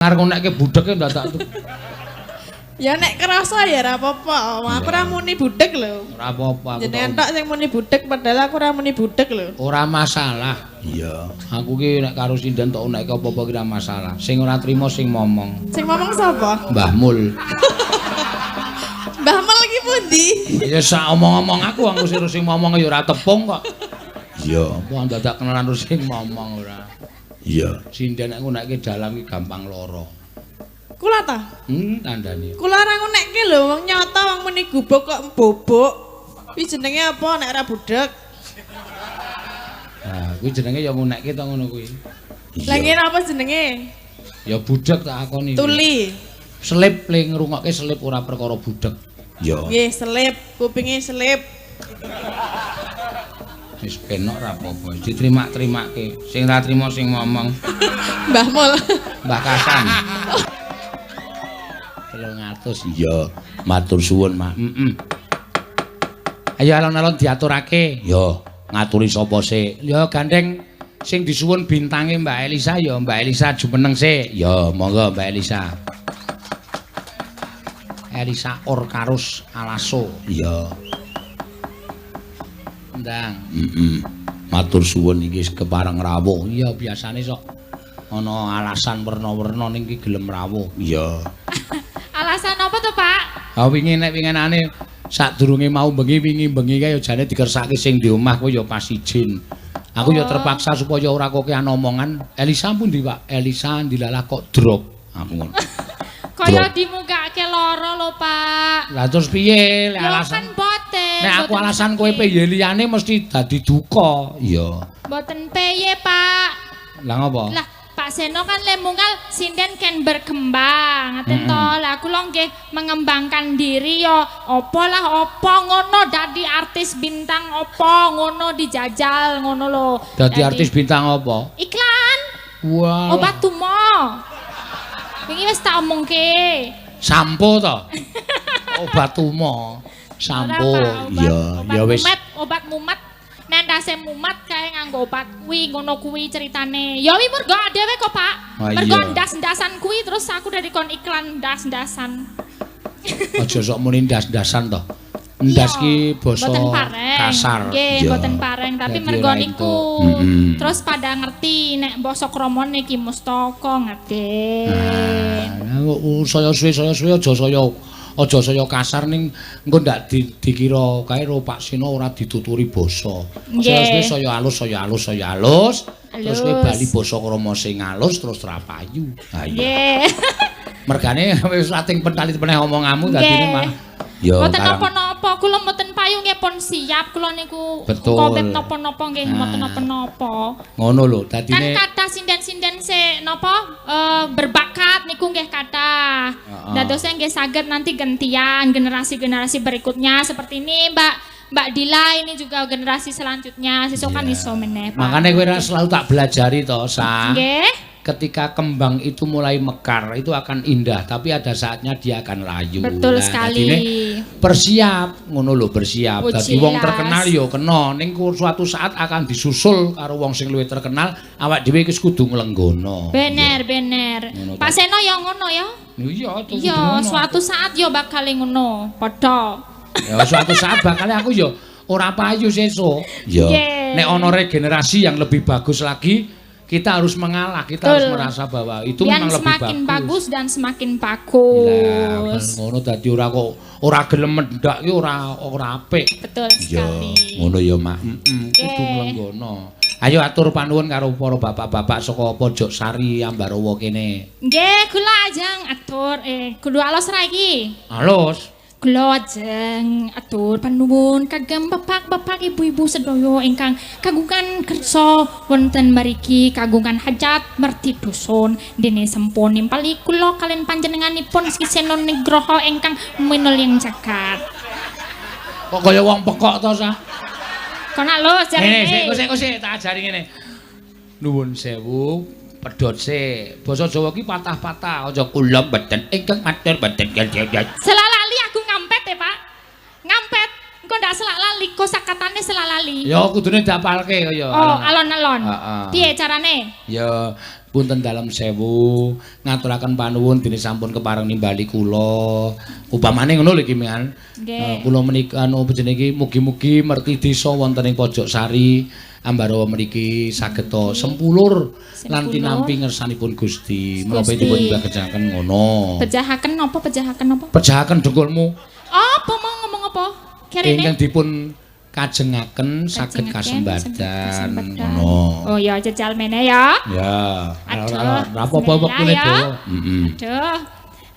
Arep ngunekke budheke ndadak tuh. Ya nek kerasa ya ora apa-apa. Aku ora muni budhek lho. Ora apa-apa aku. Jenengan tok sing muni budhek padahal aku ora muni budhek lho. Ora masalah. Iya. Aku ki nek karo sinden tok unekke apa-apa ki ora masalah. Sing ora trima sing momong. Sing momong sapa? Mbah Mul. Mbah Mul ki pundi? Ya sak omong-omong aku wong sing momong ya ora tepung kok. Iya. Wong dadak kenalan terus sing momong ora. Iya. Sinden nek ngunekke dalang ki gampang lara. Kula ta? Kandhane. Kula ora ngunekke lho, wong nyata wong muni gubuk kok bobok. Kuwi jenenge apa nek ora budhek? Lah, kuwi jenenge ya ngunekke to ngono kuwi. Lah ngene apa jenenge? Ya budhek tak akoni. Tuli. Selip le ngrungokke selip ora perkara budhek. Iya. Nggih, selip, kupinge selip. Wis penok ora apa-apa, diterima-terimake. Sing ora trima sing ngomong. Mbah Mul. Mbah Kasan. 300. Iya, matur suwun, Mak. Heeh. Ayo alon-alon diaturake. Ya, ngaturi sapa sik? Ya gandeng sing disuwun bintange Mbak Elisa ya Mbak Elisa jumeneng sik. Ya, monggo Mbak Elisa. Elisa Orkarus Alaso. Iya. Ndang. Heeh. Matur suwun iki kepareng rawuh. Iya, biasane sok ana alasan werna-werna ning iki gelem rawuh. Iya. Alasan apa to, Pak? Ha wingi nek winginane sadurunge mau bengi wingi bengi kae ya jane dikersake sing di omah kuwi ya pas izin. Aku ya terpaksa supaya ora kokean omongan. Elisa pundi, Pak? Elisa ndilalah kok drop. Aku ngono. Kaya dimugake lara lho, Pak. Lah terus piye lek alasan? Kan boten. Nek aku alasan kowe piye liyane mesti dadi duka. Iya. Mboten piye, Pak. Lah ngopo? Lah Pak Seno kan le mungkal sinden ken berkembang, ngaten to. Lah kula nggih mengembangkan diri yo apa lah apa ngono dadi artis bintang apa ngono dijajal ngono lho. Dadi artis bintang apa? Iklan. Wah. Obat tumo. Wingi wis tak omongke. Sampo to? Obat tumo. Sampo. Iya, ya wis. Obat mumat. Nek ndase mumat kae nganggo obat kuwi ngono kuwi ceritane. Ya wi mergo dhewe kok, Pak. Mergo ndas-ndasan kuwi terus aku dari kon iklan ndas-ndasan. Aja sok muni ndas-ndasan to. Ndas ki basa kasar. Nggih, mboten pareng, tapi mergo niku. Terus pada ngerti nek basa kramane iki mustaka ngerti. Nah, saya suwe aja saya kasar ning engko ndak dikira kae ro Pak Seno ora dituturi basa. Saya suwe saya halus, saya halus, saya halus. Terus kowe bali basa krama sing halus terus ra payu. Ha iya. Mergane wis ating pentali meneh omonganmu dadine malah ya mboten napa-napa, kula mboten payu nggih pun siap kula niku. Kobet napa-napa nggih mboten napa-napa. Ngono lho, dadine kan kathah sinden-sinden sik napa berbakat niku nggih kathah. Dadosnya nggih saged nanti gentian generasi-generasi berikutnya seperti ini Mbak Dila ini juga generasi selanjutnya sesuk kan iso meneh. Makane kowe selalu tak belajari to, Sa. Nggih. Ketika kembang itu mulai mekar itu akan indah, tapi ada saatnya dia akan layu. Betul sekali. Dadine bersiap, ngono lho, bersiap. Dadi wong terkenal ya kena, ning suatu saat akan disusul karo wong sing luwih terkenal, awak dhewe iki kudu nglenggono. Bener, bener. Pak Seno ya ngono ya? Iya, iya, suatu saat ya bakal ngono, padha. Ya suatu saat bakal aku ya ora payu sesuk. Ya. Nek ana regenerasi yang lebih bagus lagi, kita harus mengalah, kita harus merasa bahwa itu yang memang lebih semakin bagus dan semakin bagus. Lah, ngono dadi ora kok ora gelem mendak ki ora apik. Betul sekali. Ya, ngono ya, Mak. Heeh, kudu nglenggono. Ayo atur panuwun karo para bapak-bapak saka Pojok Sari Ambarawa kene. Nggih, kula ajeng atur kudu alus ra iki? Alus. Kula ajeng atur panuwun kagem bapak-bapak ibu-ibu sedaya ingkang kagungan kersa wonten mriki kagungan hajat merti dusun dene sampun nimpali kula kalian panjenenganipun Ki Seno Nugroho ingkang minulya jagat. Kok kaya wong pekok to, Sa? Kono lho jarene. Ngene, sik sik tak ajari ngene. Nuwun sewu, pedhot sik. Basa Jawa ki patah-patah, aja kula mboten ingkang matur mboten. Selalali aku ngampet ya, Pak. Ngampet. Engko ndak selak lali, kosakatane selak lali. Ya kudune diapalke kaya. Oh, alon-alon. Piye carane? Ya Punten dalem sewu, ngaturaken panuwun dene sampun kepareng nimbali kula. Upamane ngono lho iki Mian. Kula menika anu jenenge iki mugi-mugi merti desa wonten ing Pojok Sari Ambarawa mriki sageta sempulur lan tinampi ngersanipun Gusti. Menapa dipun bejahaken ngono. Bejahaken napa? Bejahaken napa? Bejahaken dengkulmu. Apa mau ngomong apa? Kerene ingkang dipun kajengaken saged kasembadan ngono. Oh ya jajal mene ya. Ya. Ora apa-apa wektune dawa. Heeh. Aduh.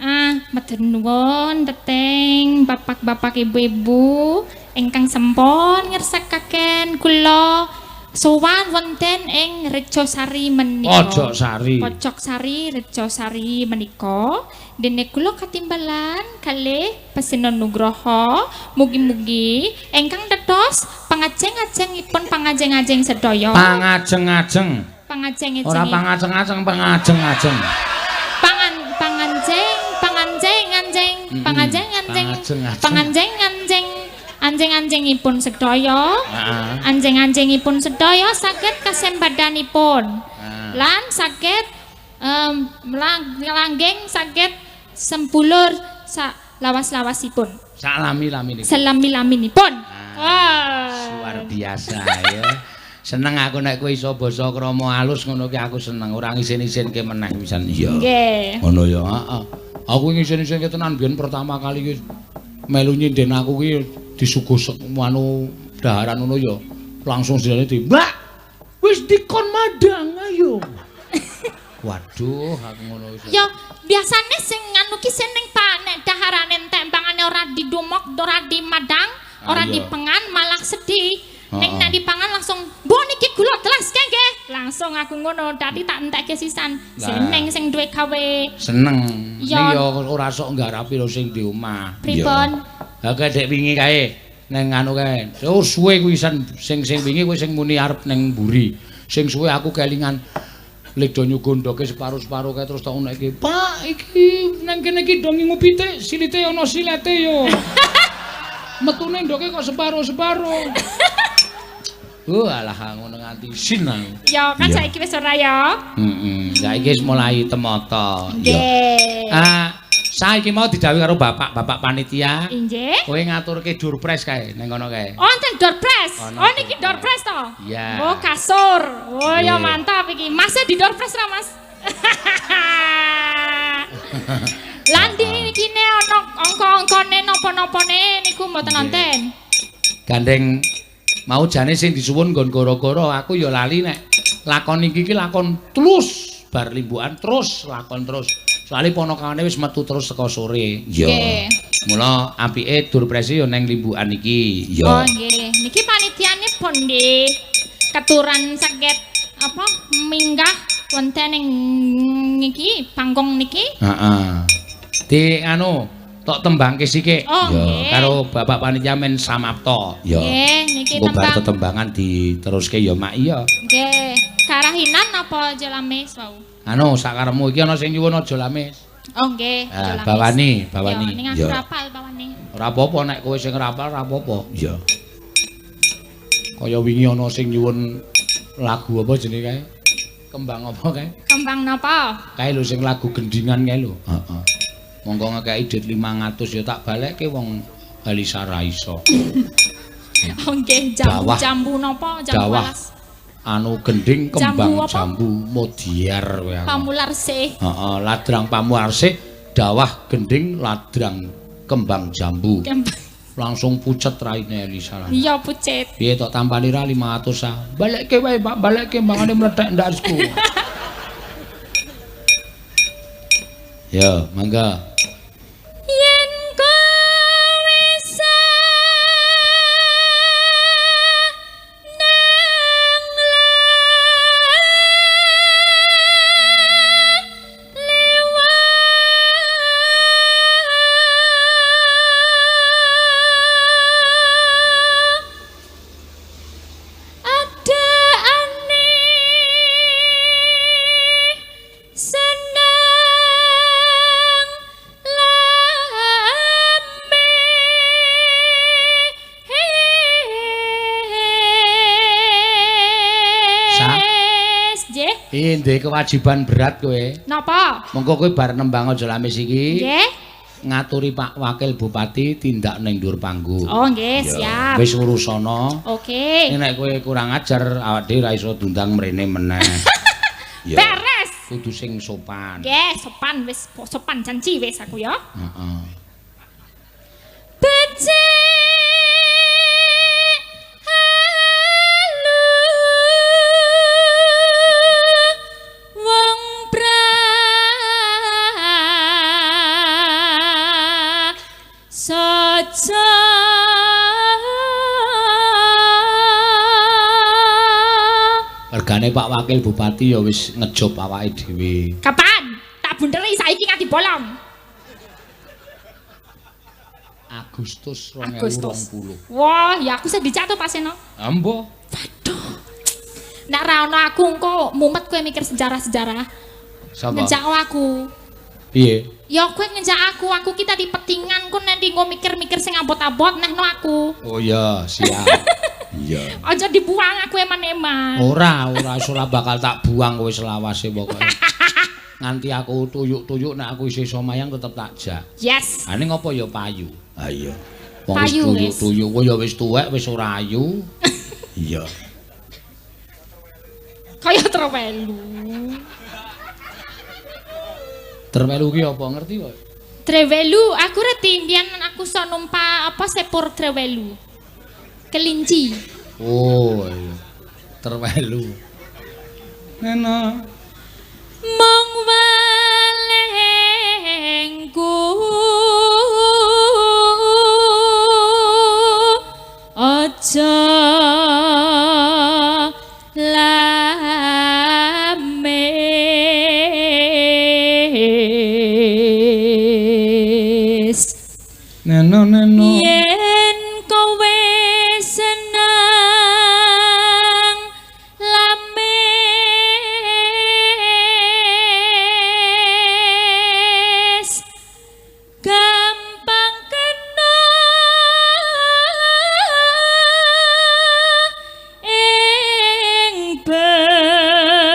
Ah, matur nuwun teteng bapak-bapak ibu-ibu ingkang sampun ngersakaken kula sowan wonten ing Rejosari menika. Pojok Sari. Pojok Sari, Rejosari menika. Dene kula katimbalan kalih Pasinon Nugroho, mugi-mugi ingkang dados pangajeng-ajengipun pangajeng-ajeng sedaya. Pangajeng-ajeng. Pangajeng-ajeng. Ora pangajeng-ajeng, pangajeng-ajeng. Panganjeng, panganjeng-anjeng, pangajeng-anjeng, panganjeng-anjeng. Anjing-anjingipun sedaya, anjing-anjingipun sedaya saged kasembadanipun. Lan saged langgeng saged sempulur sak lawas-lawasipun. Sak lami-laminipun. Selami-laminipun. Wah, luar biasa ya. Seneng aku nek kowe iso basa krama alus ngono ki aku seneng, ora ngisin-isinke meneh pisan. Iya. Nggih. Ngono ya, heeh. Aku ngisin-isinke tenan biyen pertama kali ki melu nyinden aku ki disuguh anu daharan ngono ya langsung sindene di Mbak wis dikon madang ayo. Waduh aku ngono wis. Ya biasane sing anu ki seneng Pak nek daharane entek pangane ora didumok, ora dimadang, ora dipengan malah sedih. Nek nek dipangan langsung mbok niki gula telas nggih. Langsung aku ngono dadi tak entekke sisan. Seneng sing duwe gawe. Seneng. Ning ya ora sok nggarapi lho sing di omah. Pripun? Ha kae dek wingi kae neng anu kae. Oh suwe kuwi sing sing wingi kuwi sing muni arep neng mburi. Sing suwe aku kelingan ledo nyugondoke separo-separo kae terus tak unekke. Pak iki neng kene iki do ngingu pitik, silite ana silete yo. Metune ndoke kok separo-separo. Oh alah ngono nganti isin aku. Ya kan saiki wis ora ya. Heeh. Saiki wis mulai temata. Nggih. Ah, saiki mau didhawuhi karo bapak-bapak panitia. Inggih. Kowe ngaturke door prize kae ning kono kae. Oh, enten door prize. Oh niki door prize to? Iya. Oh kasur. Oh ya mantap iki. Masih di door prize ra, Mas? Lan iki ne ana angka-angkane napa-napane niku mboten nonten. Gandeng mau jane sing disuwun nggon goro-goro aku ya lali nek lakon iki ki lakon terus bar limbukan terus lakon terus. Soale ponokane wis metu terus saka sore. Iya. Mula apike dur presi ya neng limbukan iki. Iya. Oh nggih. Niki panitiane pun nggih keturan saged apa minggah wonten ing niki panggung niki. Heeh. Di anu tok tembangke sikik. Oh, ya, karo bapak panitia men samapta. Ya. Nggih, niki tembang. Tetembangan diteruske ya Mak iya. Nggih. Karahinan apa aja lamis wau? Anu sakaremu iki ana sing nyuwun aja lamis. Oh nggih, aja lamis. Bawani, bawani. Ya, ning aku rapal bawani. Ora apa-apa nek kowe sing rapal ora apa-apa. Iya. Kaya wingi ana sing nyuwun lagu apa jenenge kae? Kembang apa kae? Kembang napa? Kae lho sing lagu gendingan kae lho. Heeh. Monggo ngekeki dit 500 ya tak balekke wong Elisa ra iso. Nggih, jambu jambu napa? Jambu alas. Anu gending kembang jambu modiar kowe aku. Pamularsih. Heeh, ladrang Pamularsih, dawah gending ladrang kembang jambu. Langsung pucet raine Elisa. Iya pucet. Piye tok tampani ra 500 ah. Balekke wae, Pak, balekke mangane mlethek ndasku. Ya, mangga. Yen kowe seneng lewat ada aneh seneng Saiki ndek kewajiban berat kowe. Napa? Mengko kowe bar nembang aja lamis iki. Nggih. Ngaturi Pak Wakil Bupati tindak ning dhuwur panggung. Oh nggih, siap. Wis urusana. Oke. Nek kowe kurang ajar awak dhewe ra iso diundang mrene meneh. Ya. Beres. Kudu sing sopan. Nggih, sopan wis sopan janji wis aku ya. Heeh. Becik halu wong prasaja. Regane Pak Wakil Bupati ya wis ngejob awake dhewe. Kapan? Tak bunderi saiki nganti bolong. Agustus 2020. Wah, ya aku sing dicatet Pak Seno. Ambo. Waduh. Nek ra ono aku engko mumet kowe mikir sejarah-sejarah. Sapa? Ngejak aku. Piye? Ya kowe ngejak aku, aku ki tadi petingan ku nanti engko mikir-mikir sing abot-abot nehno aku. Oh iya, siap. Iya. Aja dibuang aku eman-eman. Ora, ora iso ora bakal tak buang kowe selawase pokoke. Nganti aku tuyuk-tuyuk nek aku isih iso mayang tetep tak jak. Yes. Ha ning apa ya payu? Ha iya. Wong wis tuyuk-tuyuk kowe ya wis tuwek wis ora ayu. Iya. Kaya trewelu. Trewelu ki apa ngerti kok? Trewelu, aku reti mbiyen aku iso numpak apa sepur trewelu. Kelinci. Oh iya. Trewelu. Nena. Mong walengku aja lamis. Neno neno. Yen kowe seneng lamis gampang kena ing bentu.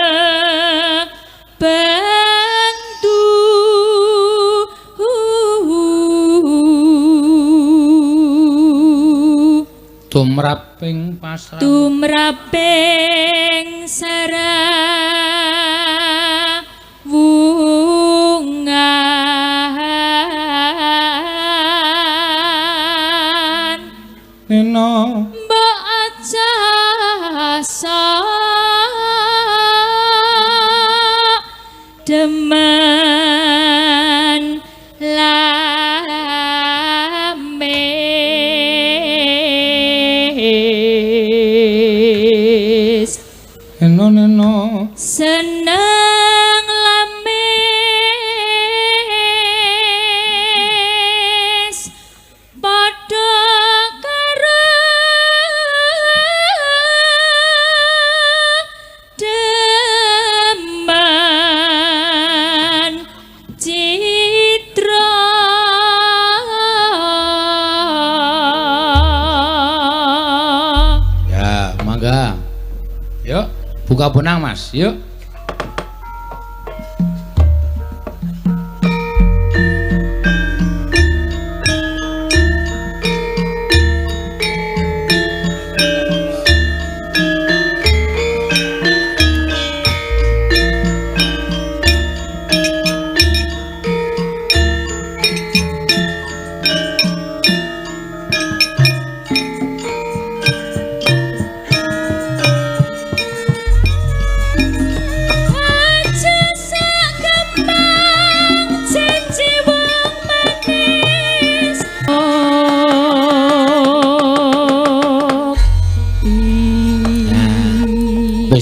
Tumraping pasrah, tumraping sarawungan. Neno mbok aja sok demen lamis. Neno neno seneng lamis padha karo demen citra. Ya, mangga. Yuk, buka bonang Mas, yuk.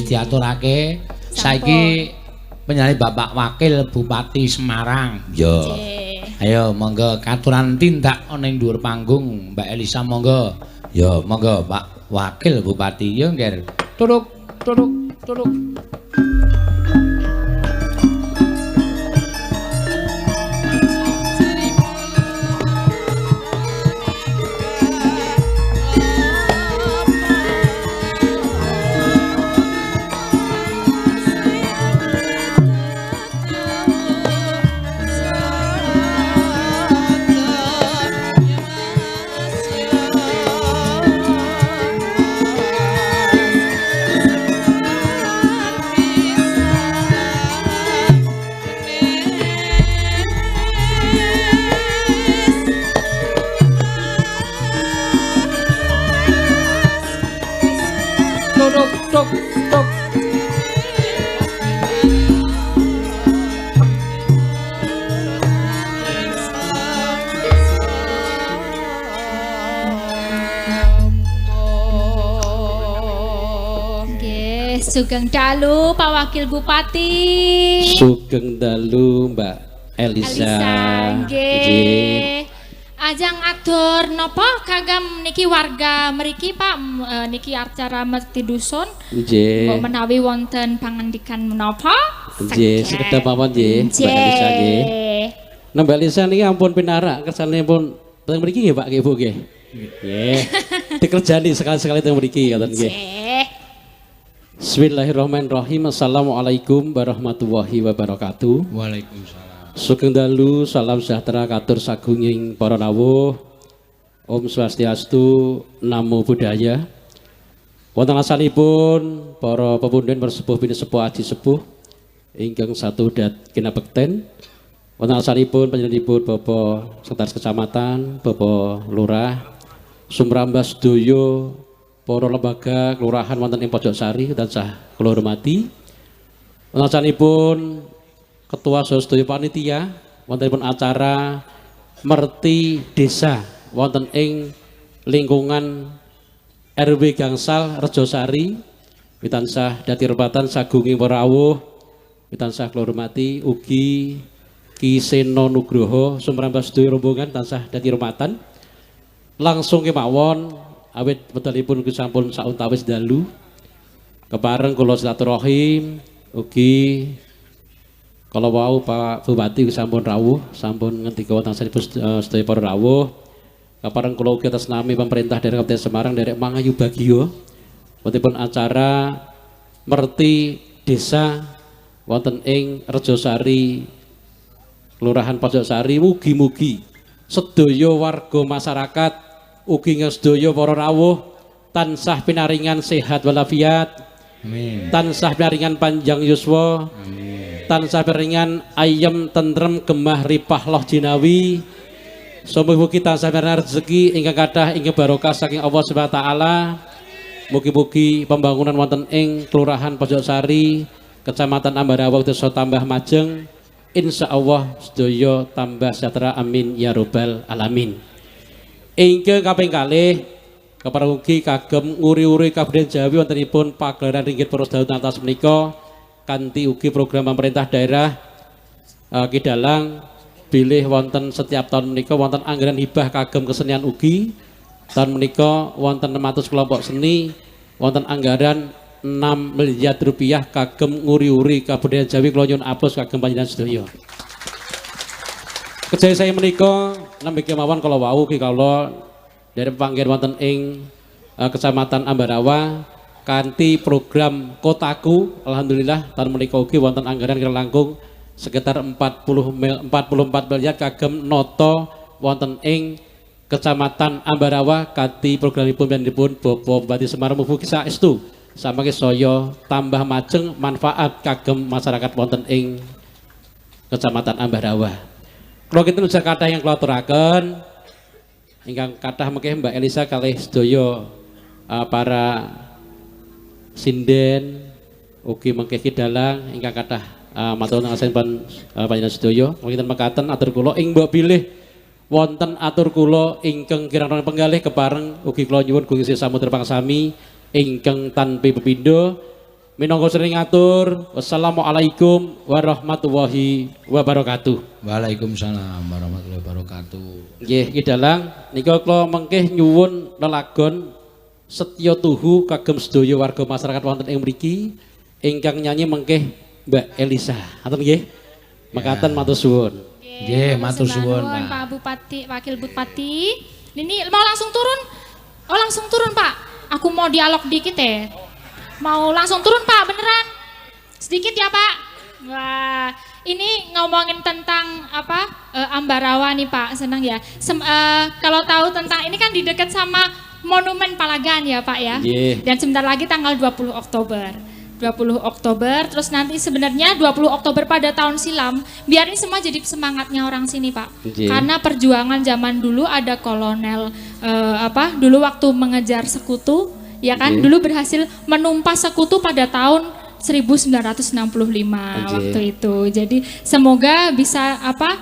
Diaturake saiki penyanyi Bapak Wakil Bupati Semarang. Yo. Ayo monggo katuran tindak ana ing dhuwur panggung Mbak Elisa monggo. Yo monggo Pak Wakil Bupati yo ngger. Turuk turuk turuk. tuk tuk. Nggih, sugeng dalu Pak Wakil Bupati. Sugeng dalu Mbak Elisa. Elisa, nggih. Ajang atur napa kagem niki warga mriki Pak, niki acara merti dusun. Nggih. Mbok menawi wonten pangandikan menapa? Nggih, sekedap mawon nggih, Mbak Elisa nggih. Nah, Mbak Elisa niki ampun pinarak kersane pun teng mriki nggih Pak nggih Bu nggih. Nggih. Dikerjani sekali-sekali teng mriki ngoten nggih. Nggih. Bismillahirrahmanirrahim. Assalamualaikum warahmatullahi wabarakatuh. Waalaikumsalam. Sugeng dalu, salam sejahtera katur sagunging para rawuh. Om Swastiastu, Namo Buddhaya. Wonten asanipun para pepundhen persepuh pinesepuh aji sepuh ingkang satu dat kinabekten. Wonten asanipun panjenenganipun Bapak Sekretaris Kecamatan, Bapak Lurah, sumrambah sedaya para lembaga kelurahan wonten ing Pojoksari tansah kula hormati. Wonten asanipun Ketua sedaya panitia wontenipun acara Merti Desa wonten ing lingkungan RW Gangsal Rejosari witansah dadi repatan sagunging para rawuh witansah kula hormati ugi Ki Seno Nugroho sumrambah sedaya rombongan tansah dadi rumatan. Langsung kemawon awit wekdalipun ugi sampun sauntawis dalu kepareng kula silaturahim ugi kalau wau Pak Bupati sampun rawuh, sampun ngendika wonten sedaya para rawuh. Kapareng kula ugi atas nami pemerintah daerah Kabupaten Semarang nderek mangayu bagya wontenipun acara Merti Desa wonten ing Rejosari Kelurahan Pojoksari. Mugi-mugi sedaya warga masyarakat ugi sedaya para rawuh tansah pinaringan sehat walafiat. Amin. Tansah pinaringan panjang yuswa. Amin. Tansah pinaringan ayem tentrem gemah ripah loh jinawi. Mugi-mugi tansah pinaringan rezeki ingkang kathah ingkang barokah saking Allah Subhanahu wa taala. Mugi-mugi pembangunan wonten ing Kelurahan Pojoksari, Kecamatan Ambarawa desa tambah majeng. Insya Allah sedaya tambah sejahtera, amin ya robbal alamin. Ingkang kaping kalih kepareng ugi kagem nguri-uri kabudayan Jawi wontenipun pagelaran ringgit Poros Daun atas menika kanthi ugi program pemerintah daerah Ki Dalang bilih wonten setiap tahun menika wonten anggaran hibah kagem kesenian ugi. Tahun menika wonten 600 kelompok seni wonten anggaran 6 miliar rupiah kagem nguri-uri kabudayan Jawi. Kula nyuwun aplaus kagem panjenengan sedaya. Kejaya saya menika nembe kemawon kala wau ki kawula dari panggen wonten ing Kecamatan Ambarawa kanthi program Kotaku, alhamdulillah tahun menika ugi wonten anggaran kirang langkung sekitar 44 miliar kagem nata wonten ing Kecamatan Ambarawa kanthi programipun panjenenganipun Bapak Bupati Semarang. Mugi saestu samangke saya tambah majeng manfaat kagem masyarakat wonten ing Kecamatan Ambarawa. Kula kinten ujar kathah yang kula aturaken ingkang kathah mengke Mbak Elisa kalih sedaya para sinden ugi mengke Ki Dalang ingkang kathah matur nuwun panjenengan sedaya. Kula kinten mekaten atur kula ing mbok bilih wonten atur kula ingkang kirang penggalih kepareng ugi kula nyuwun Gusti Samudra Pangsami ingkang tanpi pepindho. Minangka sering atur, wassalamualaikum warahmatullahi wabarakatuh. Waalaikumsalam warahmatullahi wabarakatuh. Nggih, Ki Dalang, nika kula mengke nyuwun lelagon Setya Tuhu kagem sedaya warga masyarakat wonten ing mriki ingkang nyanyi mengke Mbak Elisa. Ngaten nggih? Mekaten matur suwun. Nggih, matur suwun Pak. Pak Bupati, Wakil Bupati. Ini mau langsung turun? Oh, langsung turun, Pak. Aku mau dialog dikit ya. Mau langsung turun Pak, beneran? Sedikit ya Pak. Wah, ini ngomongin tentang apa Ambarawa nih Pak, senang ya. Kalau tahu tentang ini kan di dekat sama Monumen Palagan ya Pak ya. Yeah. Dan sebentar lagi tanggal 20 Oktober. 20 Oktober, terus nanti sebenarnya 20 Oktober pada tahun silam, biar ini semua jadi semangatnya orang sini Pak. Yeah. Karena perjuangan zaman dulu ada kolonel dulu waktu mengejar sekutu Ya kan, dulu berhasil menumpas sekutu pada tahun 1965 waktu itu. Jadi semoga bisa apa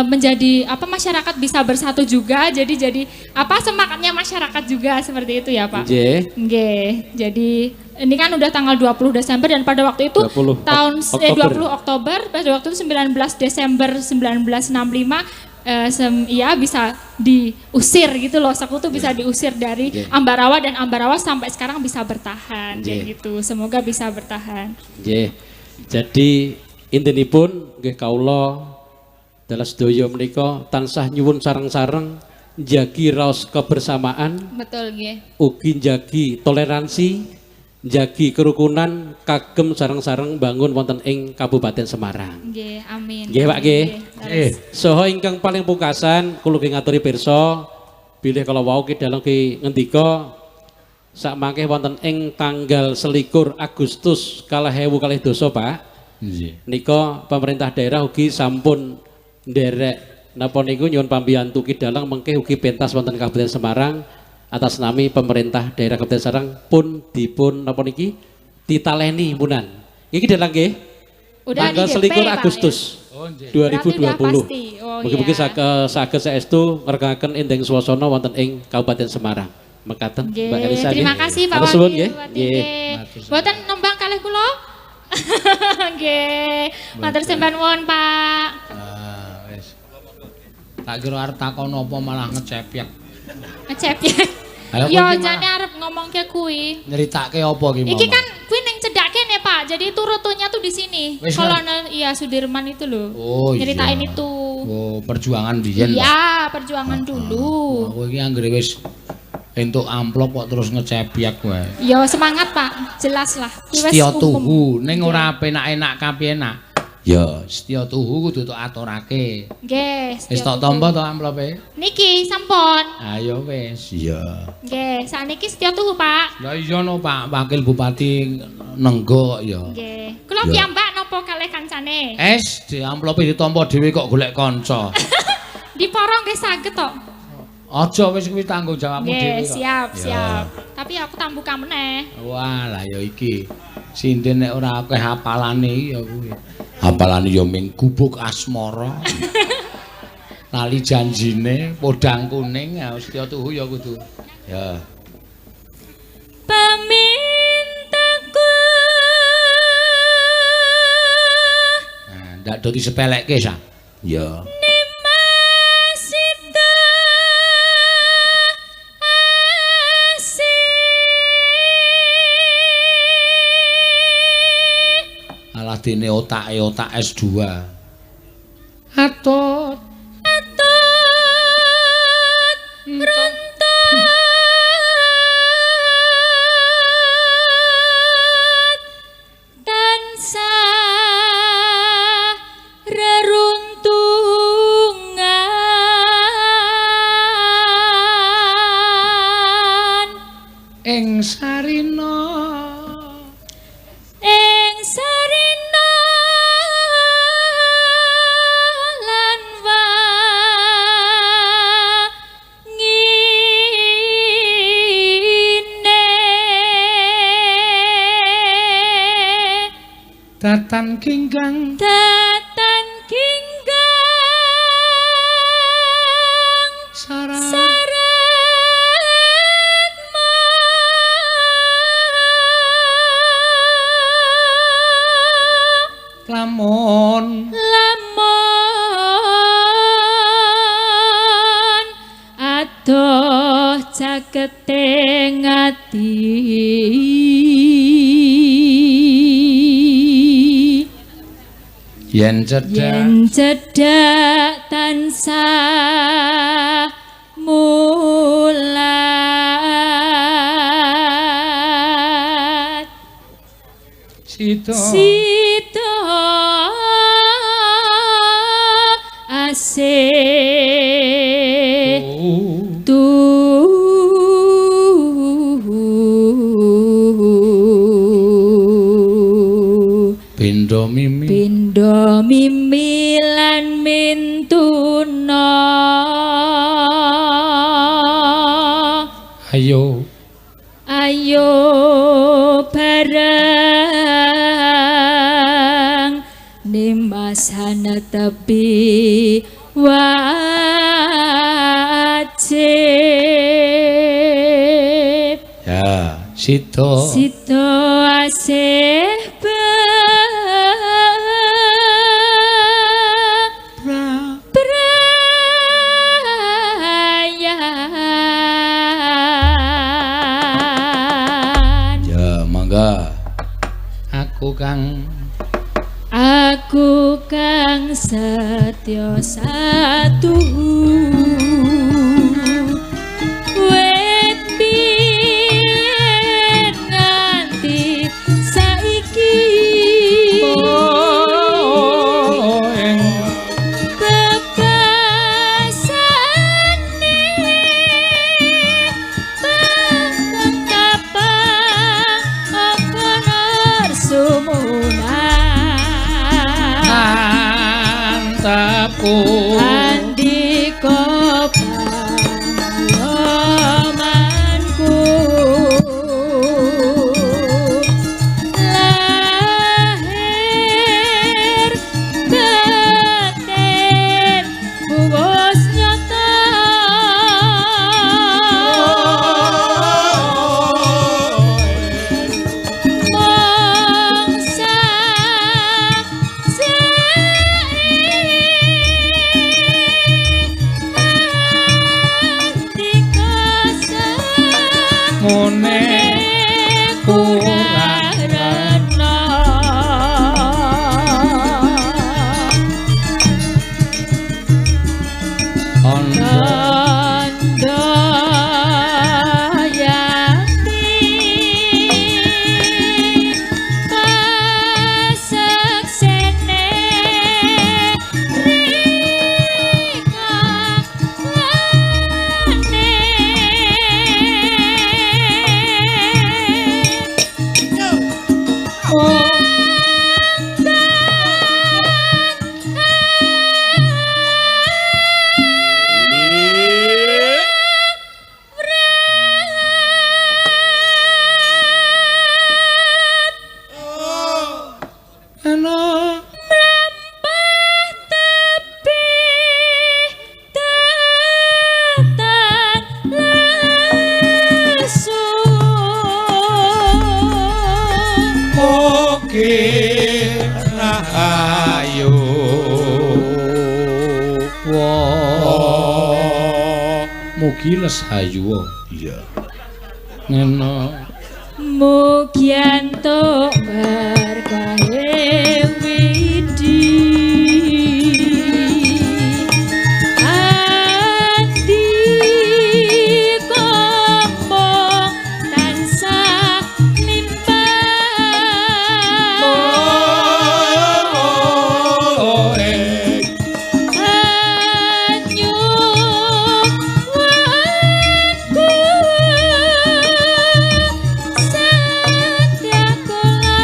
menjadi apa masyarakat bisa bersatu juga. Jadi apa semangatnya masyarakat juga seperti itu ya, Pak. Nggih. Nggih. Jadi ini kan udah tanggal 20 Desember dan pada waktu itu 20 tahun Oktober. 20 Oktober pada waktu itu 19 Desember 1965 ya bisa diusir gitu loh, sekutu bisa diusir dari Ambarawa dan Ambarawa sampai sekarang bisa bertahan kayak gitu. Semoga bisa bertahan. Nggih. Jadi intinipun nggih kawula dalah sedaya menika tansah nyuwun sareng-sareng njagi raos kebersamaan. Betul nggih. Ugi njagi toleransi, njagi kerukunan kagem sareng-sareng bangun wonten ing Kabupaten Semarang. Nggih, amin. Nggih, Pak nggih. Nggih. Saha ingkang paling pungkasan kula nggih ngaturi pirsa bilih kala wau ki dalem ki ngendika sakmangke wonten ing tanggal 21 Agustus 2012, Pak. Nggih. Nika pemerintah daerah ugi sampun nderek napa niku nyuwun pambiyantu ki dalang mengke ugi pentas wonten Kabupaten Semarang atas nami pemerintah daerah Kabupaten Semarang pun dipun napa niki ditaleni punan. Iki dalang nggih. Udah tanggal di DP, 21 Pak, Agustus ya? Oh, nggih. Berarti udah 2020. pasti. Oh, Mugi-mugi iya. saged saestu ngregaken entheng swasana wonten ing Kabupaten Semarang. Mekaten Nggih, Mbak Elisa. terima kasih Pak Matur suwun Wakil nggih. Bupati, Nggih. nggih. Mboten nembang kalih kula? Nggih. Matur sembah nuwun, Pak. Ah, wis. Tak kira arep takon apa malah ngecepyek. Ngecepyek. Ayo, Ya kowe iki jane arep ngomongke kuwi. Nyeritake apa ki mau? Iki kan kuwi ning cedhak kene, Pak. Jadi itu rutunya tuh di sini. Wis, Kolonel iya Sudirman itu loh. Oh, iya. Nyeritain itu. Oh, perjuangan biyen. Iya, perjuangan dulu. Aku iki anggere wis entuk amplop kok terus ngecepyek wae. Ya semangat, Pak. Jelas lah. Kuwi wis Setya umum. tuhu ning ora penak-enak kapiyenak. Ya, setya tuhu kudu tok aturake. Nggih, Wis setya tok tuhu. tampa to amplope? Niki sampun. Ayo wis. Iya. Nggih, sakniki setya tuhu, Pak. Lah iya no Pak Wakil Bupati Nenggo kok ya. Nggih. Kula Ya. piyambak napa kalih kancane? Es di amplope ditampa dhewe kok golek kanca. Diporong nggih saged tok. Aja wis kuwi tanggung jawabmu dhewe Nggih, kok. siap, Ya. siap. Tapi aku tambuka meneh. Wah, lah ya iki. Sinden nek ora akeh hafalane iki ya kuwi. Hafalane ya ming gubuk asmara. Lali janjine, podang kuning, ya setya tuhu ya kudu. Ya. Pemintaku. Nah, ndak do disepelekke sa. Ya. Nimasita asih. Alah dene otake otak S2. Atut Atut runtut tansah reruntungan ing sarina. Ing sarina lan wangine Datan ginggang datan ginggang syarat syarat ma lamun lamun adoh cakete ngati yen cedhak yen cedhak tansah mulat sida sida asih Oh. Tu Pindha mimi Pindha mimi lan mintuna ayo ayo Sanetepi wajib. Ya, sida. Sida asih brayan. Ya, mangga. Aku kang Aku kang setya satu wit biyen nganti saiki bebasane peteng kapang apa sumunan antapku andika pangayomanku lahir batin wis nyata mangsa mune kurang rena. Ana Kandha yakti paseksene rika lane. Ana Mlampah tebih tetan lesu. Mugi rahayu mugi les hayu. Iya. Ngene. Mugi entuk berkahe widi. Andika mung tansah limpah. Anyuwanku satya kula.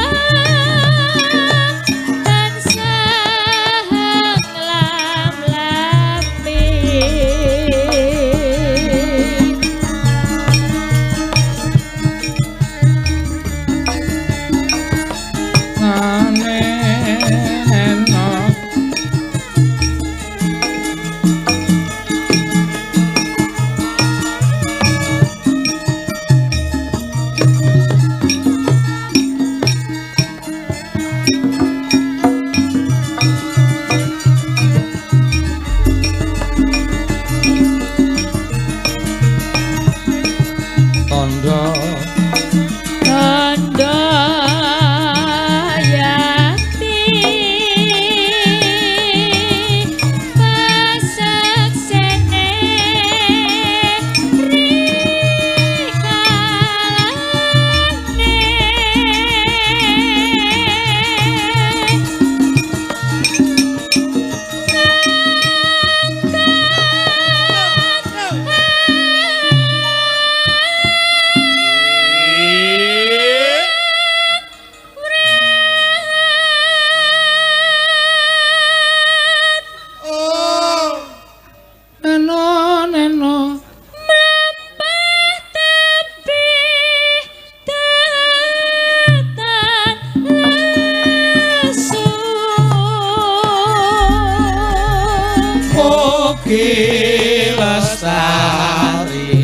Mugi lestari.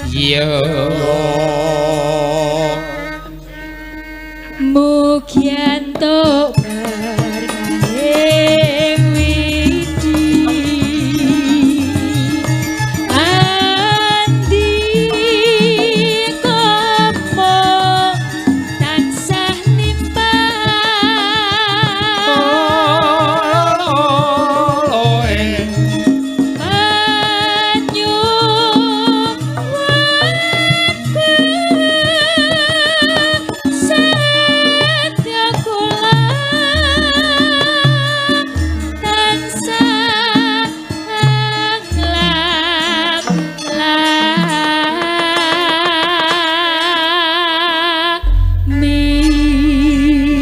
Yo. Mugi entuk berkahing widi andika tansah limpah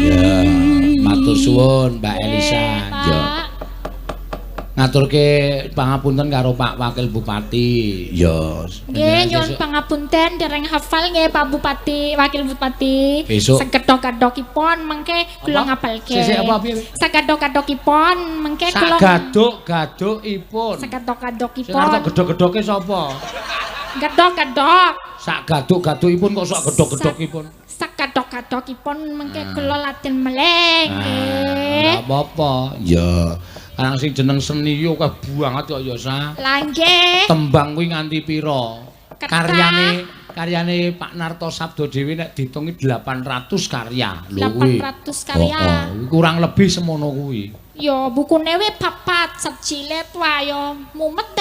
Ya, matur suwun Mbak Elisa. Ya. Ngaturke pangapunten karo Pak Wakil Bupati. Ya. Nggih, nyuwun pangapunten dereng hafal nggih Pak Bupati, Wakil Bupati. Besok. Sekedhok-kedhokipun mengke kula ngapalke. Sik, apa piye? Sekedhok-kedhokipun mengke kula Sagaduk-gadukipun. Sing Sekedhok-kedhokipun. arep gedhok-gedhoke sapa? Gedhok-gedhok. Sak gaduk-gadukipun kok sak gedhok-gedhokipun. Sekedhok-kedhokipun mengke kula laden meleh nggih. Ora apa-apa. Ya. Karang sing jeneng seni yo akeh banget kok ya Sa. Lah nggih. Tembang kuwi nganti pira? Kathah. Karyane Pak Narto Sabdo dhewe nek diitungi 800 karya. Lho kuwi. 800 karya. Heeh, kurang lebih semono kuwi. Yo bukune we papat sejilid wae yo mumet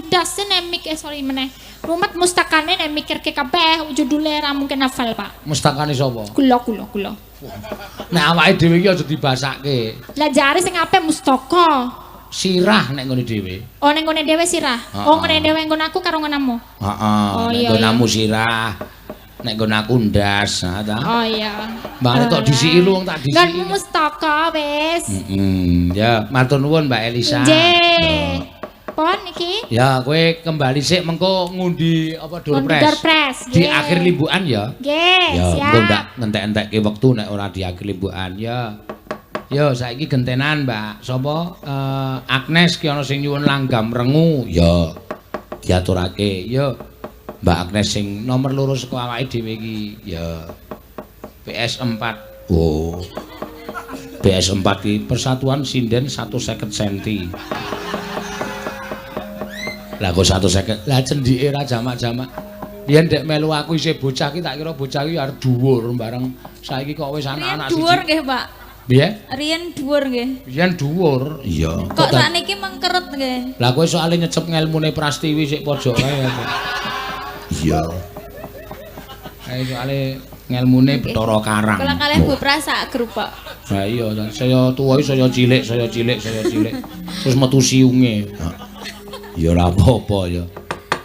ndase nek mikir sorry meneh. Mumet mustakane nek mikirke kabeh judule ra mungkin hafal, Pak. Mustakane sapa? Kula. Nek awake dhewe iki aja dibasake. Lah jare sing apik mustaka. Sirah nek nggone dhewe. Oh ning nggone dhewe sirah. Oh nggone dhewe nggon aku karo nggonamu. Heeh, Oh, nek iya, nggonamu sirah. Nek nggon aku ndas, ha ta. Oh iya. Mbak tok disiki lu wong tak disiki. Nggonmu mustaka wis. Heeh, ya matur nuwun Mbak Elisa. Nggih. Pon iki. Ya, kowe kembali sik mengko ngundi apa Ngundi doorpress. doorpress, Di nggih. akhir limbukan ya. Nggih, Ya, siap. engko ndak ngentek-entekke wektu nek ora di akhir limbukan ya. Yo saiki gentenan, Mbak. Sapa? Agnes ki ana sing nyuwun langgam rengu. Ya. Diaturake. Yo. Mbak Agnes sing nomor 2 saka awake dhewe iki. Ya. PS4. Oh. PS4 ki Persatuan Sinden 150 cm. Lah kok 150. Lah cendhike ra jamak-jamak. Biyen dek melu aku isih bocah ki tak kira bocah ki arep dhuwur bareng saiki kok wis Riyen anak-anak dhuwur nggih, Pak. Piye? Riyen dhuwur nggih. Biyen dhuwur. Iya. Kok sakniki mengkeret nggih. Lah kowe soalé nyecep ngelmune Prastiwi sik pojok kae. Iya. Kae soalé ngelmune Bathara Karang. Kula kalih Bu Pras sak grup, Pak. Lah iya, saya tuwa iki saya cilik, saya cilik, saya cilik. Terus metu siunge. Ya ora apa-apa ya.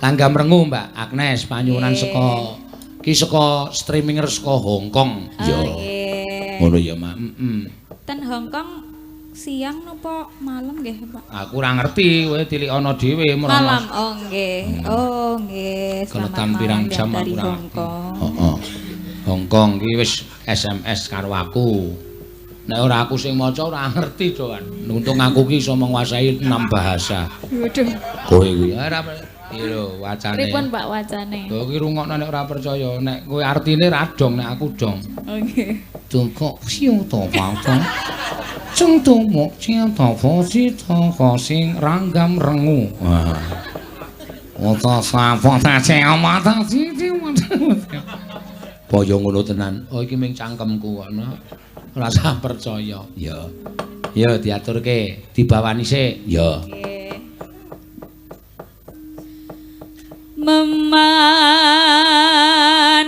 Langgam rengu Mbak Agnes panyuwunan saka ki saka streaminger saka Hong Kong. Ya. Oh, nggih. Ngono ya, Mak. Heeh. Ten Hong Kong siang napa malam nggih, Pak? Aku ora ngerti, kowe tilikono dhewe Malam. mrono. Oh, nggih. Oh, nggih. Selamat Keletan pirang malam jam yang dari aku ora Hong ngerti. Kong. Heeh. Hong Kong ki wis SMS karo aku. Nek ora aku sing maca ora ngerti, Doan. Untung aku ki iso menguasai 6 bahasa. Waduh. Kowe kuwi ora iki lho wacane. Pripun, Pak, wacane? Lho ki rungokno nek ora percaya, nek kowe artine ra dong nek aku dong. Oh, nggih. Tungkok siu to pa. Cung tu mo cia to fo si to ko sing ranggam rengu. Wah. Ota sa fo ta ce ma ta si ti wa. Boyo ngono tenan. Oh iki ming cangkemku kok no. Ora usah percaya. Ya. Ya diaturke, dibawani sik. Ya. Nggih.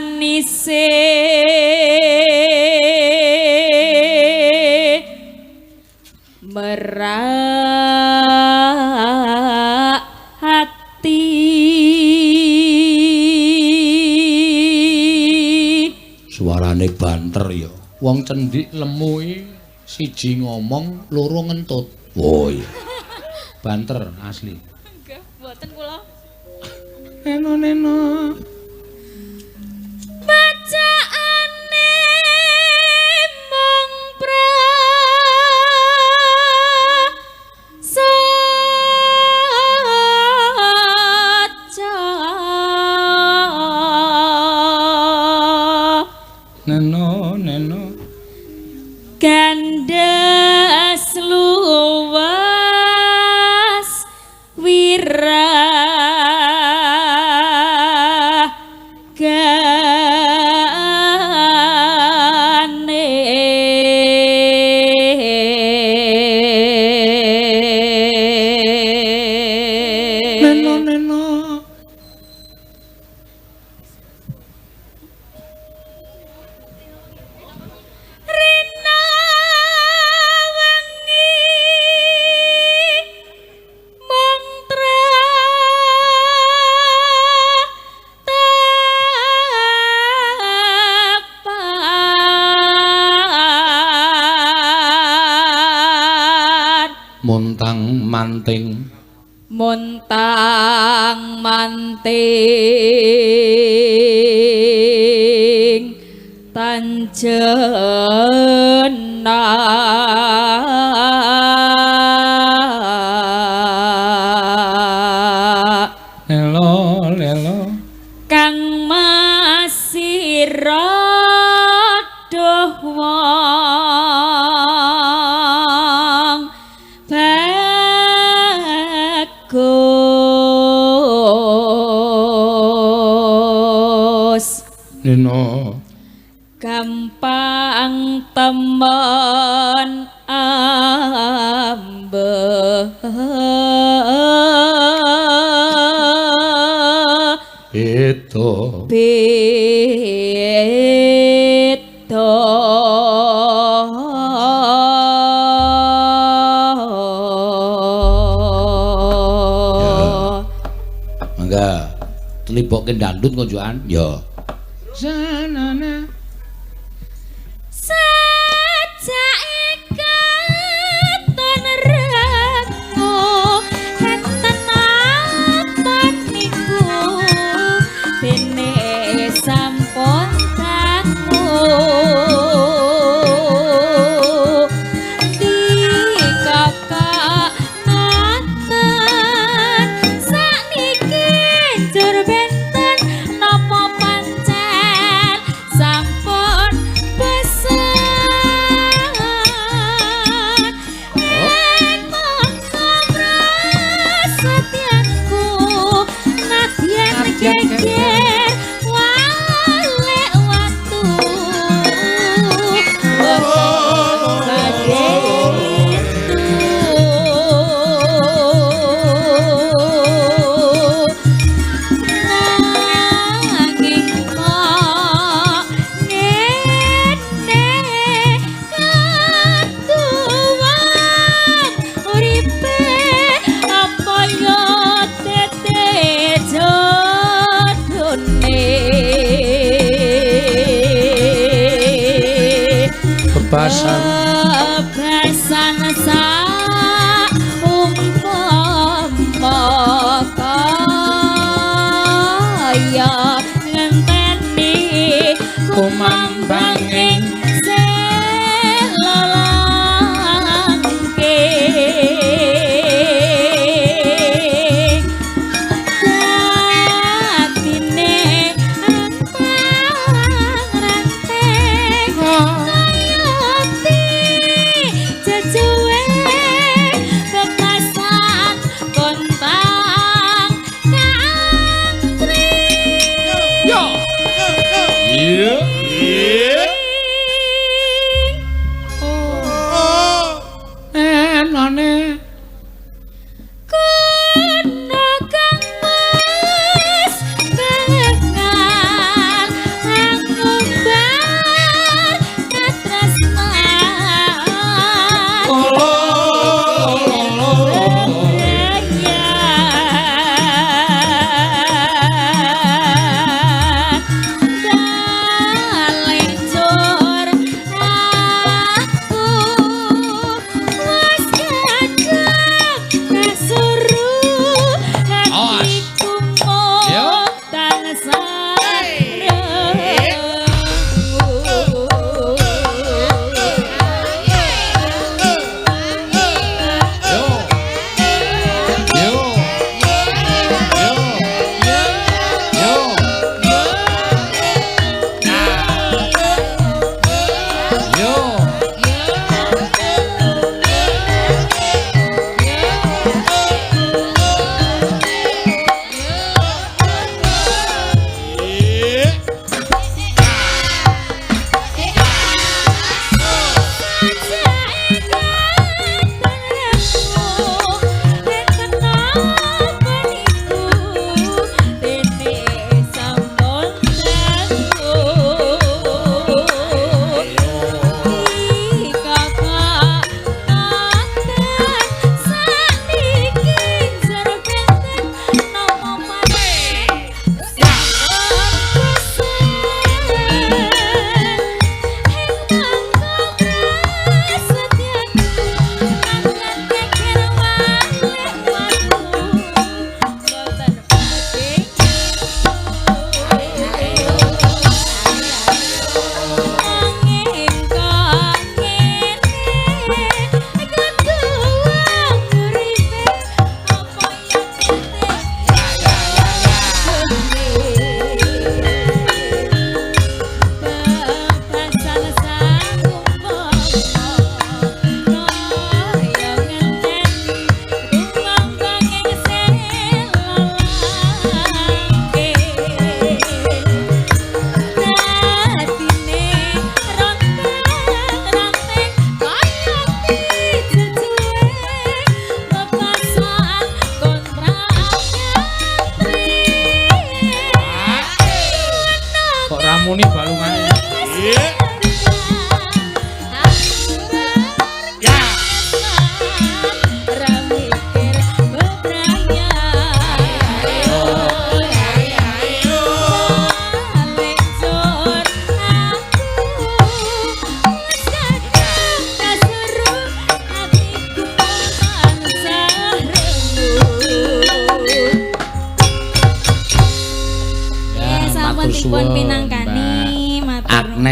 Memanise merak hati. Suarane banter ya. Wong cendik lemu iki siji ngomong, loro ngentut. Oh iya. Banter asli. Nggih, mboten kula. Neno neno. Bacaane mung Montang manting. Montang manting tanjena lelo lelo kang masira duh wong bagus nino gampang temen ambe beda beda. Mangga tliboke ndandut kok Joan ya sanana sajake katon rengu enten apa niku dene sampun dangu dikakak ngaten sakniki njur benten napa pancen sampun pesen ing mongko prasetyanku nadyan geger wale watu badhe itu nanging kok ngene ketuwan uripe apa yo tete jodone bebasan bebasan sak umpama kaya ngenteni kumambanging selelangke dadine antang ranting kaya